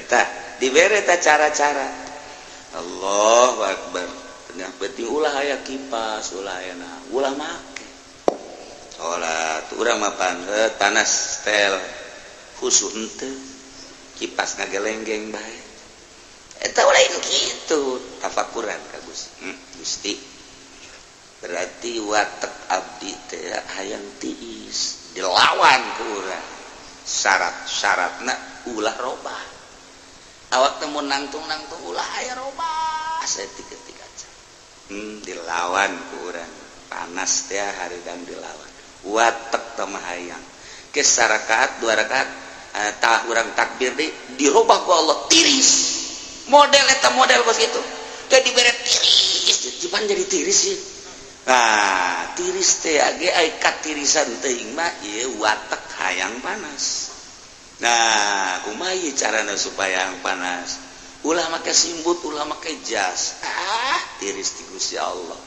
Eta dibere ta cara-cara. Allahu akbar. Tengah penting ulah aya kipas, ulah aya na, ulah make. Salat urang mah panas setel khusus henteu. Kipas ngagelenggeng bae. Eta lain kitu, tafakuran ka Gusti. Gusti. Berarti watek abdi teh hayang tiis dilawan ku urang. Syarat-syaratna ulah robah. Awak teh mun nangtung-nangtung ulah aya robah saeutik-eutik aja. Dilawan ku urang. Panas teh hareudang dilawan. Watek teh mah hayang. Geus sarakaat dua rakaat tah urang takbir deui dirobah ku Allah tiris. Model eta model kos kitu. Teh dibere tiris, cuman jadi tiris sih. Nah, tiris teh age ai katirisan teuing mah ieu watek hayang panas. Nah, kumaha ieu carana supaya hayang panas? Ulah make simbut, ulah make jas. Ah, tiris ti Gusti Allah.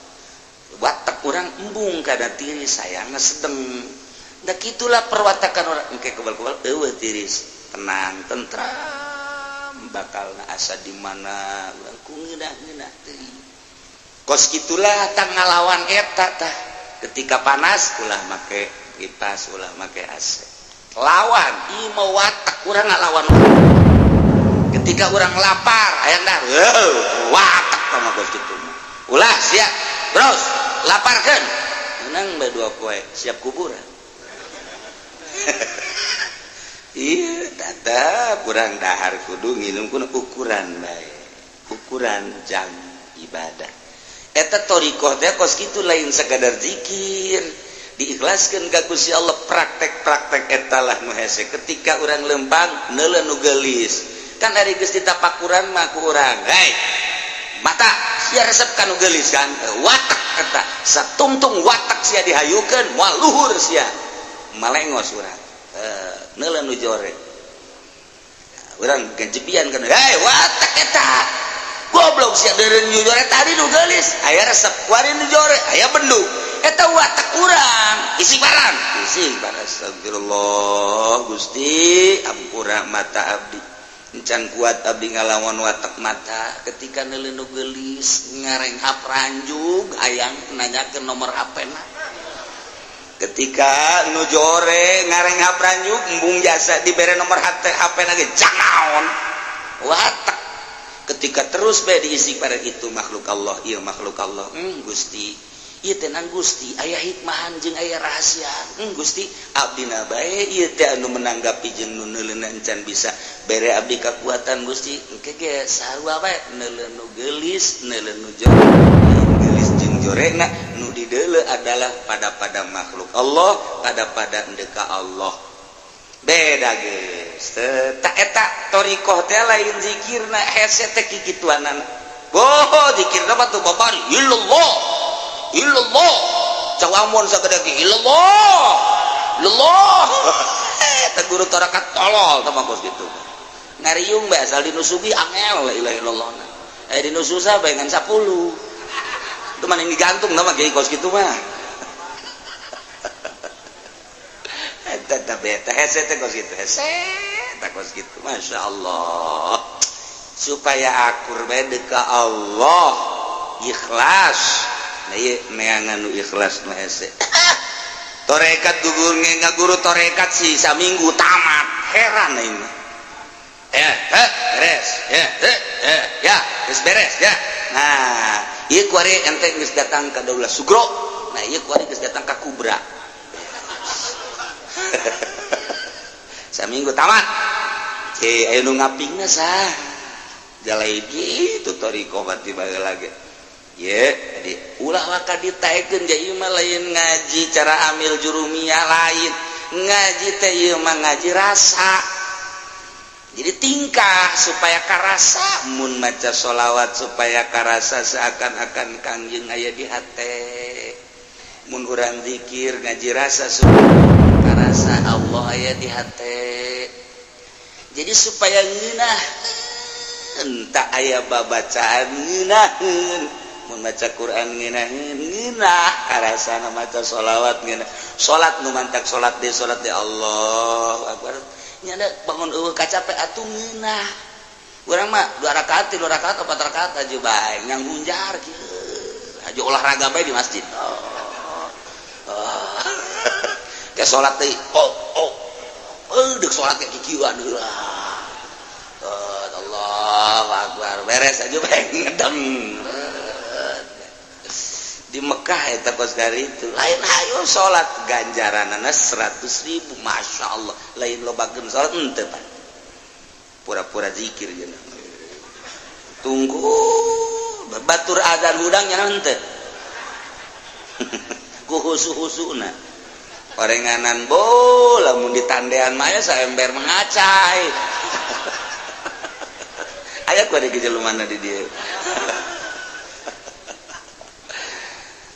Watek urang embung kana tiris hayangna sedeng. Nah gitulah perwatakan orang engke kebal-kebal eueuh tiris tenang tentram bakal asa di mana urang ku ngeunah-ngeunah teuing. Kos gitulah tang ngalawan eta tah ketika panas ulah make kipas ulah make AC lawan ieu mah watak urang ngalawan. Ketika urang lapar hayang dahar watak tah mah kos kitu mah ulah sia bros laparkeun menang bae dua poe siap kuburan. Iya tata kurang dahar kudu nginum kudu ukuran bae ukuran jam ibadah eta thariqah teh kos kitu lain sekadar zikir diikhlaskeun ka Gusti Allah praktek-praktek eta lah nu hese ketika urang lempang neuleuh nu geulis kan ari geus ditapakuran mah ku urang hei mata sia resep ka nu geulis kan watak eta satungtung watak sia dihayukeun moal luhur sia malengos urang neuleuh nu jore urang gejebian kan hei watak eta goblok sia deureun nu jore tadi nu geulis aya resep kuari nu jore aya bendu eta watak urang isi barang astagfirullah Gusti ampura mata abdi encan kuat abdi ngalawan watak mata ketika neuleuh nu geulis ngarenghap ranjug hayang nanyakeun nomor HP-na. Ketika nu jore ngarenghap ranjug embung jasa dibere nomor HP na ge jangaon watak. Ketika terus bae diisi pada itu makhluk Allah ieu makhluk Allah Gusti ieu teh nang Gusti aya hikmahan jeung aya rahasia Gusti abdina bae ieu teh anu menanggapi jeung nu neuleuna encan bisa bere abdi kakuatan Gusti engke ge sarua bae neuleun nu geulis neuleun nu jore geulis jeung jorena nu dideuleu adalah pada-pada makhluk Allah pada-pada endeka Allah beda geus teu eta thariqah teh lain zikirna hese teh kikituanana boh zikirna mah teu babari illallah illallah cawamon sagede ge illallah illallah eta guru tarekat tolol tah mah kos kitu ngariung bae asal dinusugi angel la ilaha illallah eh dinu susah bae ngan 10 itu mah digantung tah mah kos kitu mah eta beta hese teh kos kitu hese teh kos kitu masyaallah supaya akur bae ka Allah ikhlas nah ieu neangan nu ikhlas nu hese Torekat gugur ngaguru torekat sih saminggu tamat, heran ini. Ya, eh, beres. Ya, eh, eh, ya, geus beres ya. Nah, ieu kuari ente geus datang ka Daulah Sugro. Nah, ieu kuari geus datang ka Kubra. Saminggu tamat. Cih, aya nu ngapingna sah. Jalai gitu thoriqoh berarti baheula lagi. Ye, jadi ulah waka ditaekeun ja ieu mah lain ngaji cara amil jurumiyah, lain ngaji teh, ieu mah ngaji rasa. Jadi tingkah supaya karasa, mun maca sholawat supaya karasa seakan-akan Kangjeng aya di hate. Mun urang zikir ngaji rasa supaya karasa Allah aya di hate. Jadi supaya ngeunah, entah aya babacaan ngeunaheun, mun maca Quran ngeunaheun, ngeunah karasana maca sholawat ngeunah, salat nu mantak salat deui, salat deui, Allahu akbar, nya da bangun eueuh kacape atuh ngeunah. Urang mah dua rakaat, tilu rakaat, empat rakaat aja bae yang hunjar kieu aja, olahraga bae di masjid. Oh. Kayak salat deui, oh oh oh, deuk salat kayak kikieuan heula. Oh, Allahu akbar, beres aja bae ngedeng. Di Mekah eta kos dari itu lain, ayo salat ganjaranana 100.000, masya Allah. Lain lobakeun salat henteu, Pak, pura-pura zikir jeung tunggu batur adzan hudang nya henteu ku husu-husuna orenganan bo, lamun ditandean mah aya saember mengacai aya ku ada gejelumana di dieu.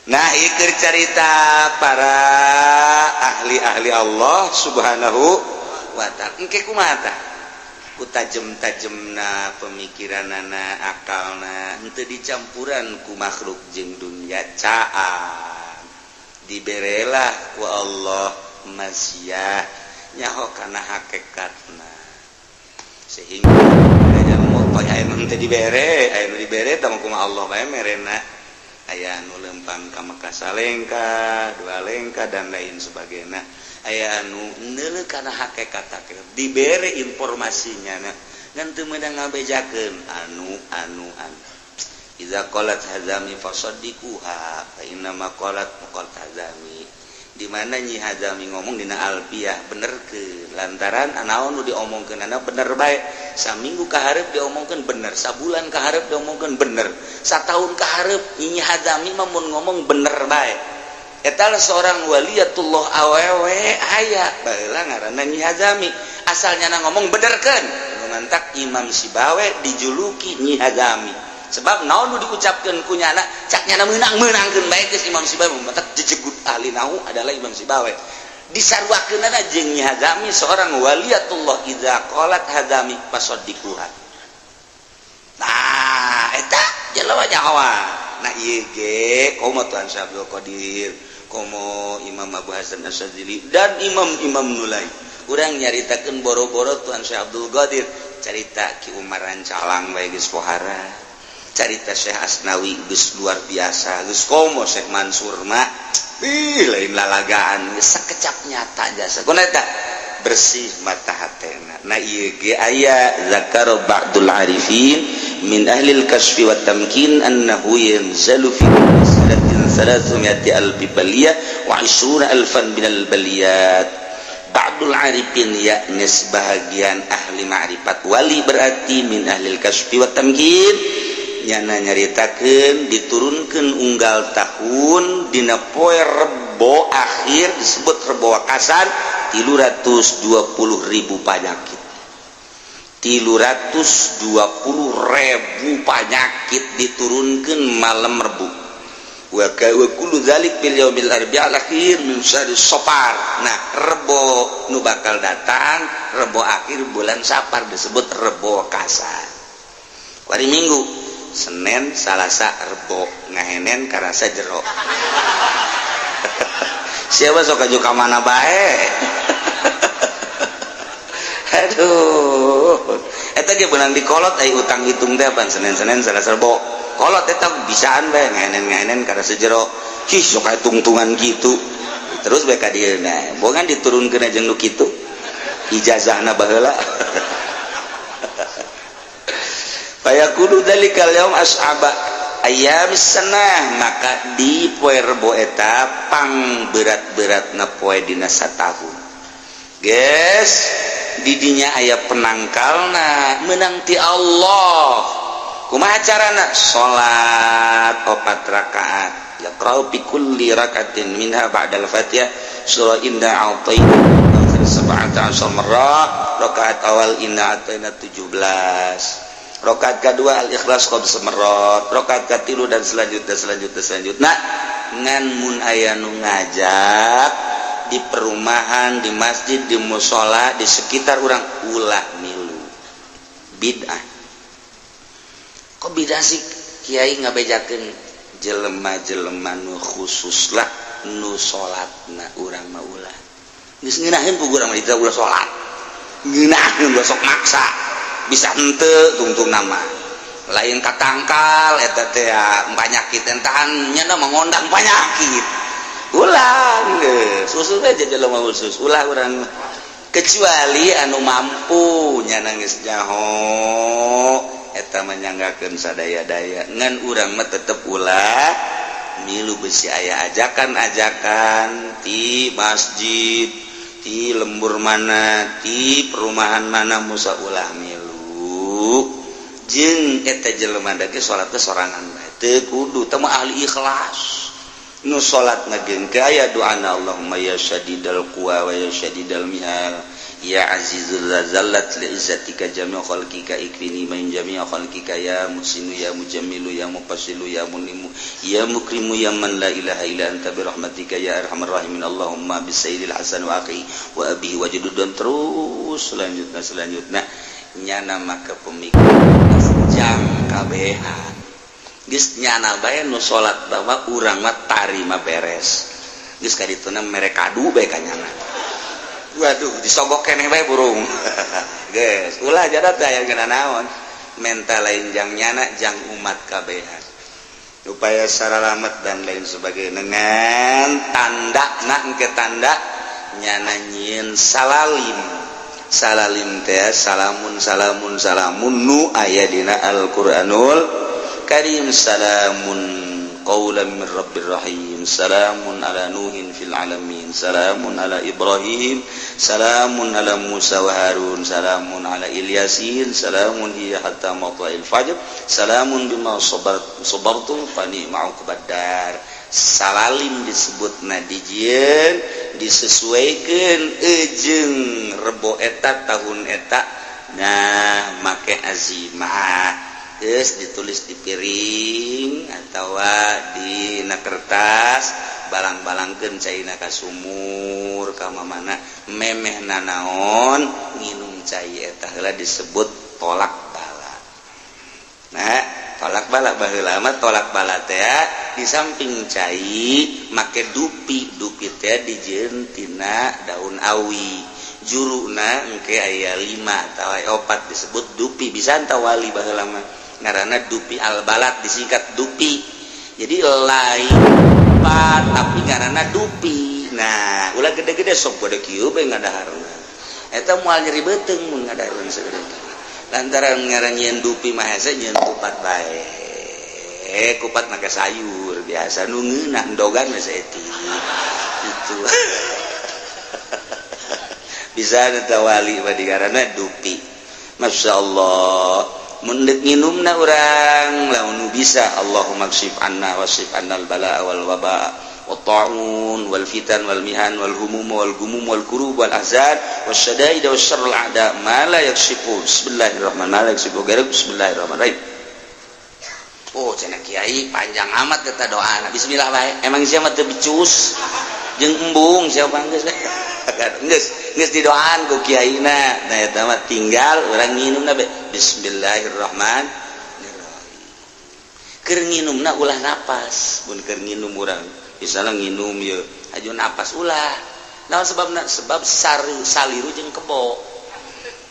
Nah, ieu carita para ahli-ahli Allah Subhanahu wa ta'ala. Engke kumaha tah? Ku tajem-tajemna pemikiranana, akalna henteu dicampuran ku makhluk jeung dunia caan. Diberelah ku Allah masiah nyaho kana hakikatna. Sehingga jalma aya nu teu dibere, aya nu dibere tah kumaha Allah bae merena. Aya anu lempang ka Mekah salengka, dua lengka dan lain sebagainya. Aya anu neuleuh kana hakikat hakikat dibere informasinya na ngan teu meunang ngabejakeun anu anu anu. Iza qalat hazami fasaddiquha fa inna ma qalat qalat hazami. Di mana Nyi Hazami ngomong dina Alfiah benerkeun, lantaran anaon nu diomongkeunana bener bae. Saminggu ka hareup diomongkeun bener, sabulan ka hareup diomongkeun bener, sataun ka hareup Nyi Hazami mah mun ngomong bener bae. Eta lah seorang waliyatullah awewe aya baheula ngaranna Nyi Hazami, asalnya na ngomong benerkeun. Nu mantak Imam Sibawe dijuluki Nyi Hazami. Sebab naon nu diucapkeun ku nyana, cak nyana meunang, meunangkeun bae geus Imam Sibawe, mantak jejegut ahli nahu adalah Imam Sibawe. Disarwakeunana jeung Nyi Hazami seorang waliyatullah, idza qalat hazami fasaddiquha. Nah, eta jelema nyawa. Nah, ieu ge komo Tuan Syekh Abdul Qadir, komo Imam Abu Hasan Asy-Syadzili dan imam-imam nu lain. Urang nyaritakeun boro-boro Tuan Syekh Abdul Qadir, carita Ki Umar Rancalang bae geus pohara. Carita Syekh Asnawi geus luar biasa, geus komo Syekh Mansur mah ih lain lalagaan, geus sakecap nyata jasa. Kunaon eta? Bersih mata hatena. Nah, ieu ge aya zakaro ba'dul arifin min ahlil kasfi wat tamkin annahu yanzalu fi sanatin 300 alfi baliyah wa 20 alfan minal baliyat. Ba'dul arifin yakni sebahagian ahli ma'rifat wali, berarti min ahlil kasfi wat tamkin, nyana nyaritakeun diturunkeun unggal tahun dina poe Rebo akhir disebut Rebo Wakasan 320.000 panyakit, 320.000 panyakit diturunkeun malam Rebu. Wa kullu dzalik bil yaumil arbi'al akhir min syahri Safar. Nah, Rebo nu bakal datang Rebo akhir bulan Safar disebut Rebo Wakasan. Hari Minggu, Senin, Salasa, Rebo, ngahenen karasa jero. Siapa sok aju ka mana bae. Aduh, eta ge beunang dikolot ai utang hitung teh pan Senin-Senin Salasa Rebo. Kolot eta bisaan bae ngahenen-ngahenen karasa jero. Ih, sok aya tungtungan gitu. Terus bae ka dieu, nah bongan diturunkeun jeung nu kitu ijazahna baheula. Fayakunu dzalikal yaum as'aba ayyamis sanah, maka di poe Rebo eta pang berat-beratna poe dina satahun. Geus didinya aya penangkalna menang ti Allah. Kumaha carana? Salat 4 rakaat, yaqra'u bi kulli rak'atin minha ba'dal Fatihah surah inna a'tayna 17 marrah. Rakaat awal inna a'tayna 17, rakaat kedua al-ikhlas khamsa marrat, rakaat katilu, dan selanjutnya, selanjutnya, selanjutnya. Ngan mun aya nu ngajak di perumahan, di masjid, di musola, di sekitar urang, ulah milu. Bid'ah. Kok bid'ah sih, Kiai? Ngabejakeun jelema-jelema nu khusus lah nu salatna, urang mah ulah. Geus ngeunaheun ku urang mah ulah salat, ngeunaheun sok maksa bisa henteu tungtung nama lain katangkal eta teh panyakit entahan nya mengundang penyakit. Ulah, geus khusus aja jelema khusus ulah urang, kecuali anu mampu nya geus nyaho eta menyanggakeun sadaya-daya. Ngan urang mah tetep ulah milu, besi aya ajakan-ajakan ti masjid, ti lembur mana, ti perumahan mana musa, ulah milu. Jeung eta jelema dage salat teh sorangan bae, teu kudu teu ahli ikhlas nu salat ngageng aya doana, Allahumma ya syadidal quwa wa ya syadidal mihal ya azizul zallat li izzatika jami'u khalqika ikfini min jami'i khalqika ya muhsinu ya mujammilu ya mufassilu ya munimu ya mukrimu ya man la ilaha illa anta bi rahmatika ya arhamar rahimin, Allahumma bisayyidil hasan wa akhi wa abihi wa jadud, dan terus selanjutnya, selanjutnya. Nyana maka pemikiran jang kabehan geus nyana bae nu salat bahwa urang mah tarima beres, geus ka dituna mere kadu bae ka nyana. Waduh, disogok keneh bae burung. Geus ulah jadat aya geuna naon menta lain jang nyana, jang umat kabehan upaya saralamet dan lain sebagainya. Dengan tanda nak ke tanda nyana nyieun salalim. Salalim teh salamun salamun salamun nu aya dina Al-Qur'anul Karim, salamun qawlan min rabbir rahim, salamun ala nuhin fil alamin, salamun ala Ibrahim, salamun ala Musa wa Harun, salamun ala Ilyasin, salamun hiya hatta matla'il fajr, salamun bima sabartum fa ni'ma uqbad dar. Salalim disebutna dijieun disesuaikan ejeng Rebo eta tahun eta. Nah, make azimah geus ditulis di piring atau di na kertas, balang-balangkeun caina ka sumur ka mana memeh nanaon nginum cai eta heula, disebut tolak bala. Nah, tolak bala baheula mah, tolak bala teh di samping cai make dupi. Dupi teh dijieun tina daun awi, juruna engke aya 5 atawa 4, disebut dupi. Bisa anta wali baheula mah ngaranna dupi albalat, disingkat dupi. Jadi lain pat tapi ngaranna dupi. Nah, ulah gede-gede sok pada kieu bae ngadaharna eta, moal nyeri beuteung mun ngadaharna segede, lantaran ngaran nyieun dupi mah hese nyieun kupat bae, kupat make sayur biasa nu ngeunah, endogan we saeutik itu bisa eta wali mah digaranna dupi. Masya Allah, mun deuk nginumna urang lamun bisa, Allahumma kshif anna wasrif annal balaa wal waba wat ta'un wal fitan wal mihan wal humum wal gumum wal kurub wal ahzan wasyadaid wasyarrul a'da ma la yakshifu, bismillahirrahmanirrahim, la yakshifu ghairuk, bismillahirrahmanirrahim. Oh, cenah kiai panjang amat eta doana. Bismillah bae, emang sia mah teu becus jeung embung siapa geus geus geus didoaan ku kiaina. Nah, eta mah tinggal urang nginumna bae, bismillahirrahmanirrahim. Keur nginumna ulah napas. Mun keur nginum urang misalnya nginum ye aju napas, ulah. Naon sebabna? Sebab saliru jeung kebo.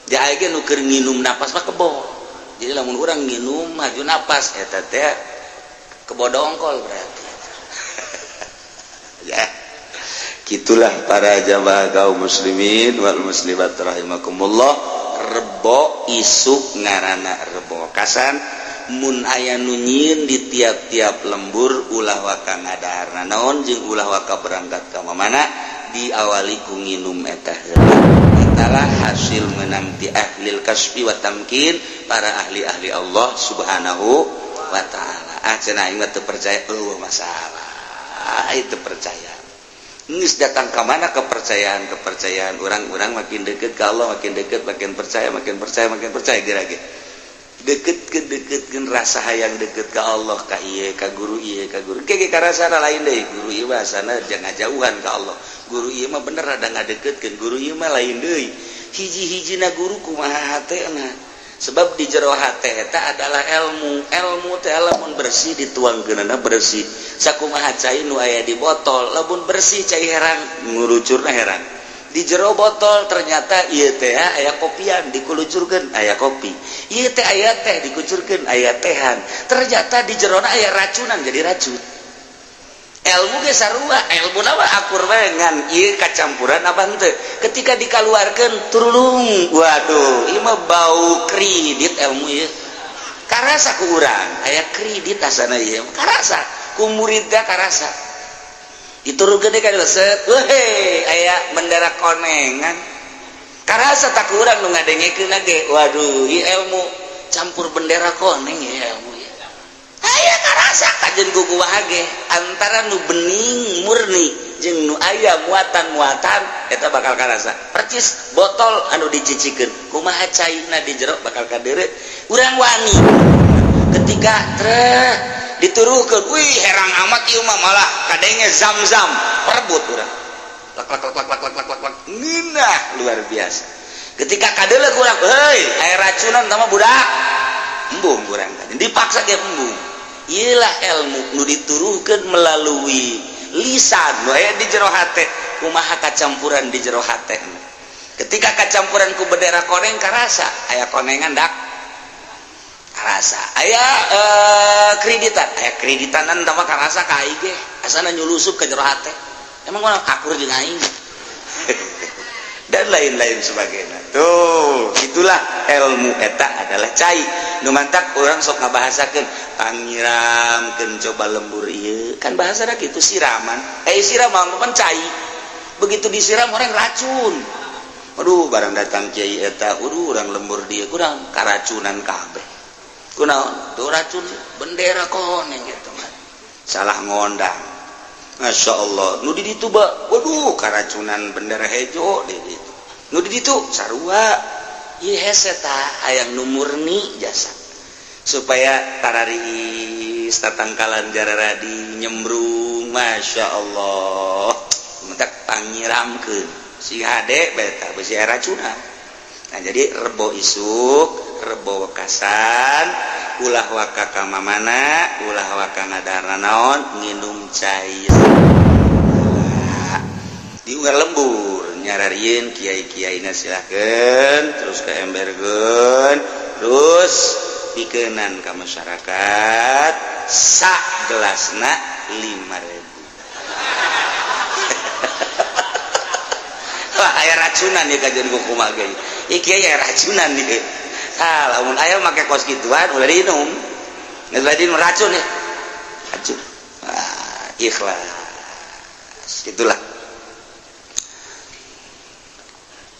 Dia aya ge nu keur nginum napas mah kebo. Jadi lamun urang nginum aju napas eta teh kebo dongkol berarti ya. Gitulah para jamaah kaum muslimin wal muslimat rahimakumullah. Rebo isuk ngarana rebo wekasan, mun aya nu nyieun di tiap-tiap lembur, ulah waka ngadahar naon jeung ulah waka berangkat ka mana, diawali ku nginum eta heula. Etalah hasil menang ti ahlil kasbi wa tamkin, para ahli-ahli Allah Subhanahu wa Ta'ala. Ah, cenah aing mah teu percaya. Eueuh masalah itu percaya. Geus datang ka mana kepercayaan kepercayaan orang-orang, makin deket ke Allah, makin deket, makin percaya, makin percaya, makin percaya. Geura ge deket ke deketkeun rasa hayang deket ke Allah, ka ieu, ka guru ieu, ka guru ke karasana lain deui. Guru ieu bahasana jangan jauhan ka Allah, guru ieu mah bener ada ngadeketkeun, guru ieu mah lain deui. Hiji-hijina guru kumaha hatena, sebab di jero hate eta adalah ilmu. Ilmu teh lamun bersih dituangkeunana bersih. Sakumaha cai nu aya di botol, lamun bersih cai herang, ngurucurna herang. Di jero botol ternyata ieu teh aya kopian, dikulucurkeun aya kopi. Ieu teh aya teh, dikucurkeun aya tehan. Ternyata di jerona aya racunan, jadi racun. Ilmu ge sarua, ilmu mah akur bae, ngan ieu kacampuran apa henteu. Ketika dikaluarkeun turulung, waduh, ieu mah bau kredit ilmu ieu. Karasa ku urang aya kredit asana ieu, karasa ku muridna, karasa diturunkeun deui ka set, weh, aya bendera konengan. Karasa tak ku urang nu ngadengekeun ge, waduh, ieu ilmu campur bendera koneng ya ilmu ieu. Aya karasa kajen ku kumaha ge antara nu bening murni jeung nu aya muatan-muatan eta bakal karasa. Percis botol anu dicicikeun, kumaha caina di jero bakal kadeure. Urang wani ketika treh dituruhkeun, wih, herang amat ieu mah, malah kadenge zam-zam, perebut urang, lak lak lak lak lak lak lak lak, ngeunah luar biasa. Ketika kadeuleu urang, heuy, aya racunan sama budak, embung urang, dipaksa ge embung. Iyalah ilmu nu dituruhkeun melalui lisan nu aya di jero hate, kumaha kacampuran di jero hate. Ketika kacampuran ku bendera koneng, karasa aya konengan dak, karasa aya kreditan, aya kreditanan tambah karasa ka aing ge asana nyulusup ke jero hate, emang urang akur jeung aing dan lain-lain sebagainya. Tuh, itulah ilmu eta adalah cai nu mantak urang sok ngabahasakeun pangiramkeun coba lembur ieu, kan bahasana kitu, siraman. Eh, siraman kan cai, begitu disiram orang racun. Aduh, barang datang kiai eta, aduh, urang lembur dia kurang karacunan kabeh. Kunaon tuh racun bendera koneng gitu mah salah ngondang. Masya Allah, nu di ditu ba, waduh, karacunan bendera hejo di ditu. Nu di ditu sarua. Ieu hese tah hayang nu murni jasa supaya tararis tatangkalan jararadi nyembrung. Masya Allah, mentak pangiramkeun si hade beta besi racunan. Nah, jadi rebo isuk, rebo wekasan, ulah waka ka mamana, ulah waka ngadahar naon, nginum cai di unggal lembur nyararieun kiai-kiaina silahkeun, terus ke emberkeun, terus pikenan ka masyarakat sak gelasna 5.000. Wah, aya racunan ya kajian kumaha ge. Ieu kiai aya racunan ieu. Ah, lamun aya make kos kituan ulah diinum. Geus diinum racun ya. Racun. Ah, ikhlas. Itulah.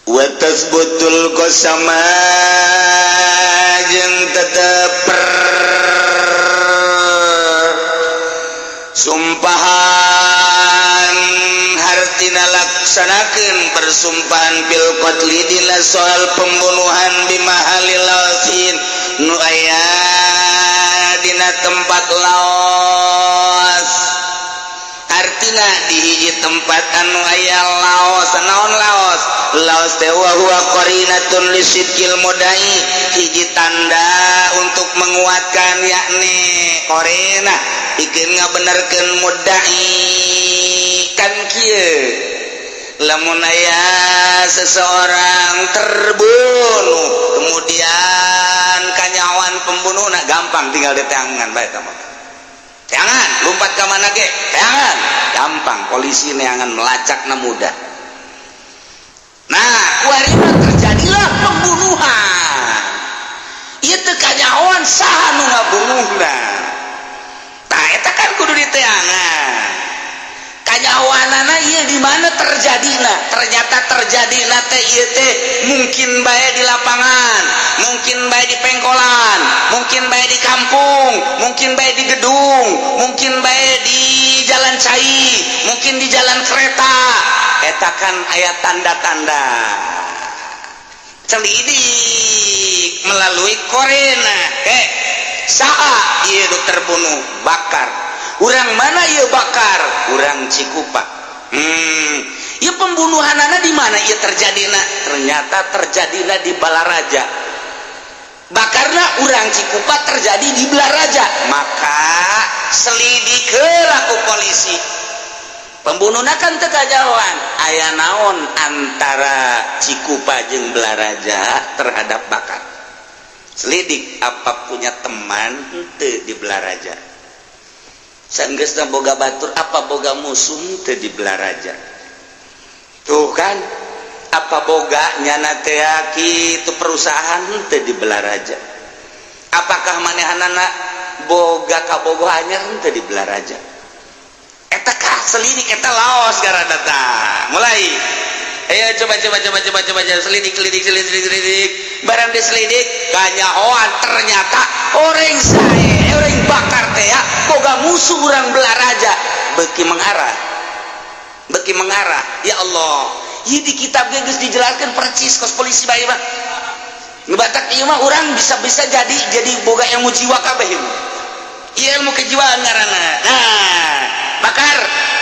Wa tasbutul qasama jeung tetep sumpahan, hartina laksanakeun persumpahan, fil qatli dina soal pembunuhan, bimahalil lausin nu aya dina tempat laos. Artina di hiji tempat anu aya laos. Naon laos? Laos teh wa huwa qarinatun lisidqil mudai, hiji tanda untuk menguatkan, yakni qarinah pikeun ngabenerkeun mudai. Kan kieu, lamun aya seseorang terbunuh, kemudian kanyawan pembunuhna gampang, tinggal di tangan bae tah. Jangan lompat ke mana ge, jangan. Gampang polisi neangan melacakna mudah. Nah, kuari mah terjadilah pembunuhan. Ieu teu kanyahoan saha nu ngabunuhna. Tah eta kan kudu diteangan. Kanyahoanana ieu di mana terjadina? Ternyata terjadina teh ieu teh mungkin bae di lapangan, mungkin bae di pengkolan, mungkin bae di kampung, mungkin bae di gedung, mungkin bae di jalan cai, mungkin di jalan kereta. Eta kan aya tanda-tanda. Celidik melalui korena. Saha ieu nu terbunuh? Bakar. Urang mana ieu bakar? Urang Cikupa. Ieu pembunuhanana di mana ieu terjadina? Ternyata terjadina di Balaraja. Bakarna urang Cikupa terjadi di Balaraja. Maka selidik heula ku polisi. Pembunuhna kan teu kajahoan. Aya naon antara Cikupa jeung Balaraja terhadap Bakar? Selidik apa punya teman henteu di Balaraja? Sanggeusna boga batur apa boga musuh henteu di Balaraja? Tuh kan, apa boga nyana teh kitu perusahaan henteu di Balaraja? Apakah manehanana boga kabogoh anyar henteu di Balaraja? Eta kah selidik eta laos gara datang. Mulai. Ayo coba coba coba coba coba coba selidik selidik selidik selidik selidik. Barang diselidik kanyahoan ternyata orang sae orang bakar teh ya boga musuh urang Balaraja. Beuki mengarah. Beuki mengarah. Ya Allah. Ieu di kitab ge geus dijelaskeun percis kos polisi bae mah. Nu batak ieu mah urang bisa-bisa jadi boga ilmu jiwa kabeh ieu. Ieu ilmu kejiwaan ngaranna. Nah, bakar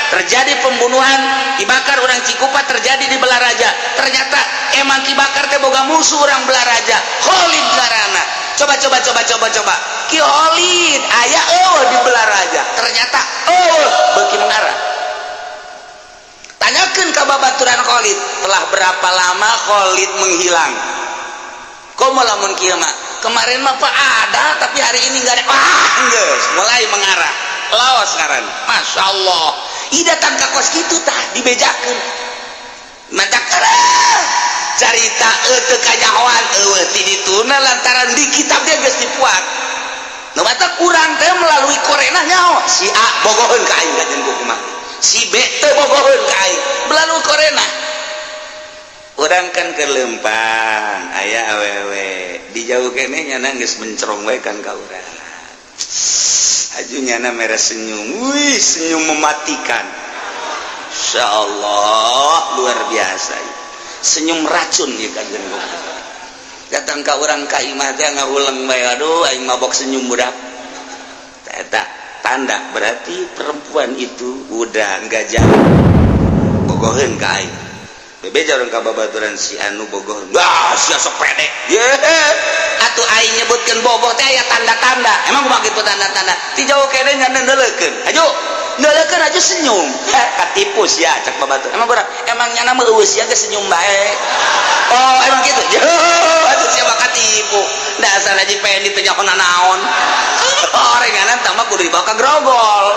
terjadi pembunuhan dibakar orang Cikupa terjadi di Balaraja. Ternyata emang Ki Bakar teh boga musuh orang Balaraja, Khalid ngaranna. Coba coba coba coba coba. Ki Khalid aya eueuh di Balaraja. Ternyata eueuh beuki mengarah. Tanyakeun ka babaturan Khalid, telah berapa lama Khalid menghilang? Komo lamun kieu mah? Kemarin mah Pak ada, tapi hari ini enggak ada. Wah, geus mulai mengarah. Laos ngaran. Masya Allah. Ih datang ka kos kitu tah dibejakeun. Mata carita teu kanyahoan eueuh ti dituna lantaran di kitab dia geus dipuat. Nu batak urang teh melalui korenah nyaho si A bogoheun ka aing kajen kumaha. Si B teu bogoheun ka aing melalui korenah. Urang kan keur leumpang aya awewe di jauh keneh nyana geus mencerong wae kan ka urang. Aju nyana merah senyum, wih senyum mematikan. Insya Allah luar biasa. Senyum racun ya kajen. Datang ka urang ka imah teh ngahuleng bae, aduh aing mabok senyum budak. Eta tanda berarti perempuan itu udah enggak jauh bogoheun ka aing. Bebeja urang ka babaturan si anu bogoh. Wah, sia sok pede. Ye. Atuh aing nyebutkeun bogoh teh aya tanda-tanda. Emang kumaha kitu tanda-tanda? Ti jauh keneh nyana neuleukeun. Aju, neuleukeun aja senyum. Heh, katipu sia cak babatur. Emang urang, emang nyana mah eueuh sia ge senyum bae. Oh, emang kitu. Yo, atuh sia mah katipu. Dasar Haji Pendi teu nyaho nanaon. Orenganan tah mah kudu dibawa ka grogol.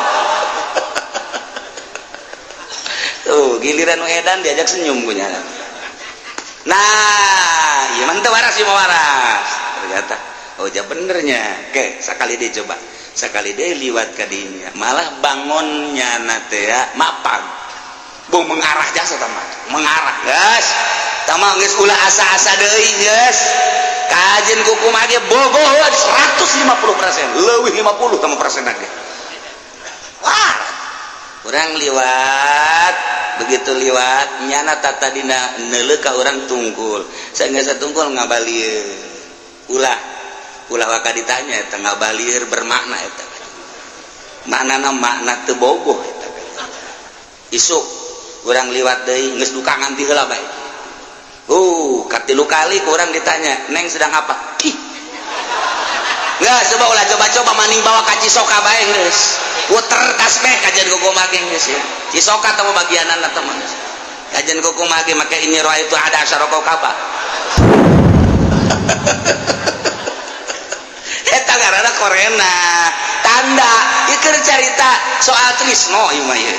Tuh, giliran edan diajak senyum punya. Nah, iya mah teu waras ieu mah waras. Ternyata oh ja benernya. Oke, sakali deui coba. Sakali deui liwat ka dinya. Malah bangonnya na teh mapag. Bung mengarah jasa tah mah. Mengarah, geus. Tah mah geus ulah asa-asa deui geus. Kajen kukumaha ge bogoheun 150%, leuwih 50 tah persen ge. Wah, urang liwat begitu liwat nyana tata dina neuleuh ka urang tungkul sanggeus tungkul ngabalieur ulah ulah waka ditanya eta ngabalieur bermakna eta maknana makna teu bogoh eta isuk urang liwat deui geus duka nganti heula bae katilu kali ku urang ditanya neng sedang apa ih geus coba ulah coba-coba maning bawa ka Cisoka bae geus puter tasbih kajian kuku mage geus ya Cisoka teh bagianana teh mah kajian kuku mage make ini roa itu ada asyara kaba eta ngaranna korena tanda ieu Keur carita soal trisno ieu mah ieu.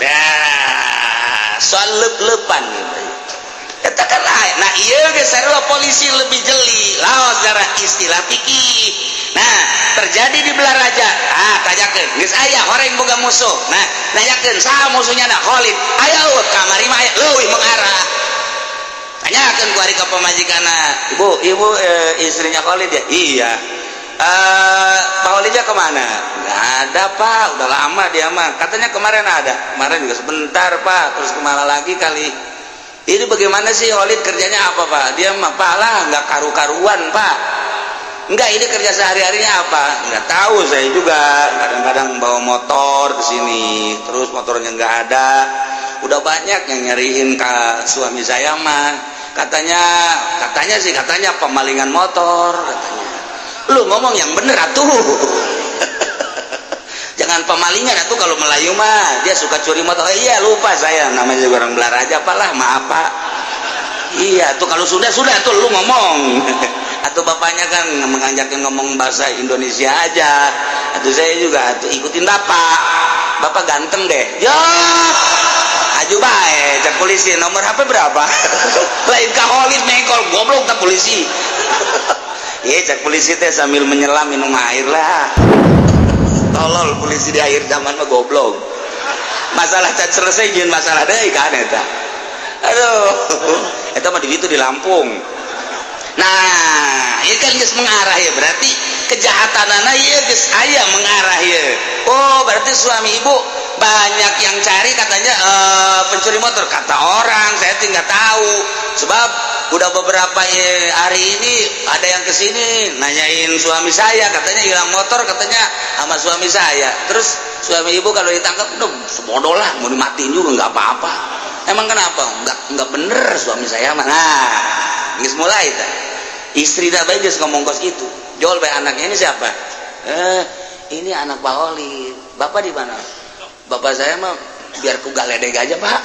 Nah, soal leup-leupan ieu mah. Eta kan lain. Nah, ieu geus sarua polisi lebih jeli laos secara istilah fikih. Nah, terjadi di Belaraja. Ah, tanyakeun, geus aya horeng boga musuh. Nah, nanyakeun saha musuhnya? Nah, Khalid. Aya eueuh kamari mah aya leuwih mengarah. Tanyakeun ku ari ka pamajikanna. Ibu, ibu istrinya Khalid ya? Iya. Pak Khalidnya kemana? Nggak ada, Pak, udah lama dia mah. Katanya kemarin ada. Kemarin juga sebentar, Pak. Terus kemana lagi kali? Ini bagaimana sih Khalid kerjanya apa, Pak? Dia mah, Pak lah, nggak karu-karuan, Pak. Enggak, ini kerja sehari-harinya apa? Nggak tahu saya juga. Kadang-kadang bawa motor ke sini, terus motornya nggak ada. Udah banyak yang nyariin ke suami saya mah. Katanya, katanya sih, katanya pemalingan motor, katanya. Lu ngomong yang bener atuh. Jangan pemalingan atuh, kalau Melayu mah dia suka curi motor. Iya, lupa saya, namanya juga orang Belaraja, Pak lah, maaf, Pak. Iya, tuh kalau sudah tuh lu ngomong. Atau bapaknya kan mengajarkan ngomong bahasa Indonesia aja. Atau saya juga tuh ikutin bapak. Bapak ganteng deh. Ya, aju bae, cek polisi, nomor HP berapa? Lain ka Khalid mengkol, goblok tak polisi. Iya, cek polisi teh sambil menyelam minum air lah. Tolol polisi di akhir zaman mah goblok. Masalah can selesai jeung masalah deui kan eta. Aduh, eta mah di ditu di Lampung. Nah, ini kan geus mengarah ya, berarti kejahatanana ieu geus aya mengarah ya. Oh, berarti suami ibu banyak yang cari katanya pencuri motor, kata orang, saya tidak tahu. Sebab udah beberapa hari ini ada yang kesini nanyain suami saya, katanya hilang motor, katanya sama suami saya. Terus suami ibu kalau ditangkap udah sebodoh lah, mau dimatiin juga nggak apa-apa. Emang kenapa? Nggak bener suami saya mah. Nah, geus mulai tah. Istri dah bae geus ngomong kos itu. Jual bae anaknya ini siapa? Ini anak Pak Holid. Bapak di mana? Bapak saya mah biar ku galedeg aja, Pak.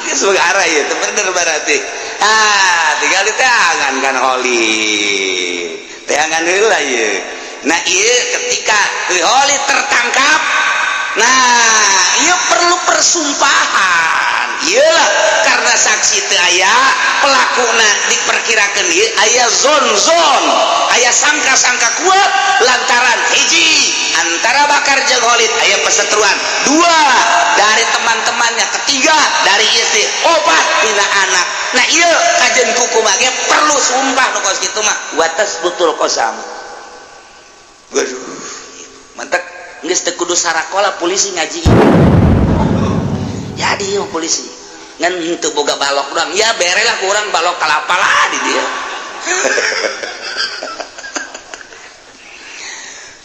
Geus arah ya, itu bener berarti. Ah, tinggal diteangan kan Holid. Teangan heula ieu. Nah, ieu ketika Holid tertangkap, nah, ieu perlu persumpahan. Iyalah, karena saksi teu aya, pelakuna diperkirakan ieu aya zon-zon, aya sangka-sangka kuat lantaran hiji antara Bakar jeung Khalid aya perseteruan, dua dari teman-temannya, ketiga dari istri, opat tina anak. Nah, ieu kajen kuku mah ge perlu sumpah nu kos kitu mah watas betul kosam. Waduh, mantap, geus teu kudu sarakola polisi ngaji. Jadi ieu polisi ngan henteu boga balok doang, ya bere lah kurang balok kalapa lah di dia.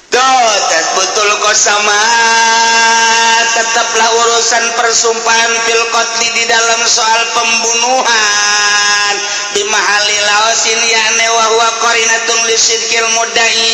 Tuh, tes betul kok sama tetaplah urusan persumpahan fil qatli di dalam soal pembunuhan di mahali laosin yakni wa huwa qarinatun lisidqil mudai.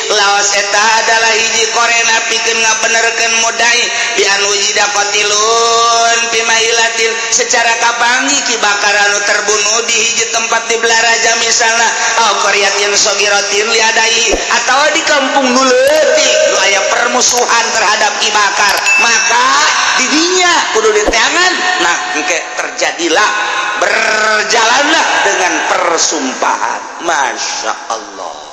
Laos eta adalah hiji korena pikeun ngabenerkeun mudai bi an wujida qatilun fi mahilatin secara kapangi ki bakar anu terbunuh di hiji tempat di Belaraja misalna au qaryatin sogiratin liadai atau di kampung nu leutik nu aya permusuhan terhadap Ki Bakar, maka didinya kudu diteangan. Nah, engke terjadilah, berjalanlah dengan persumpahan. Masya Allah.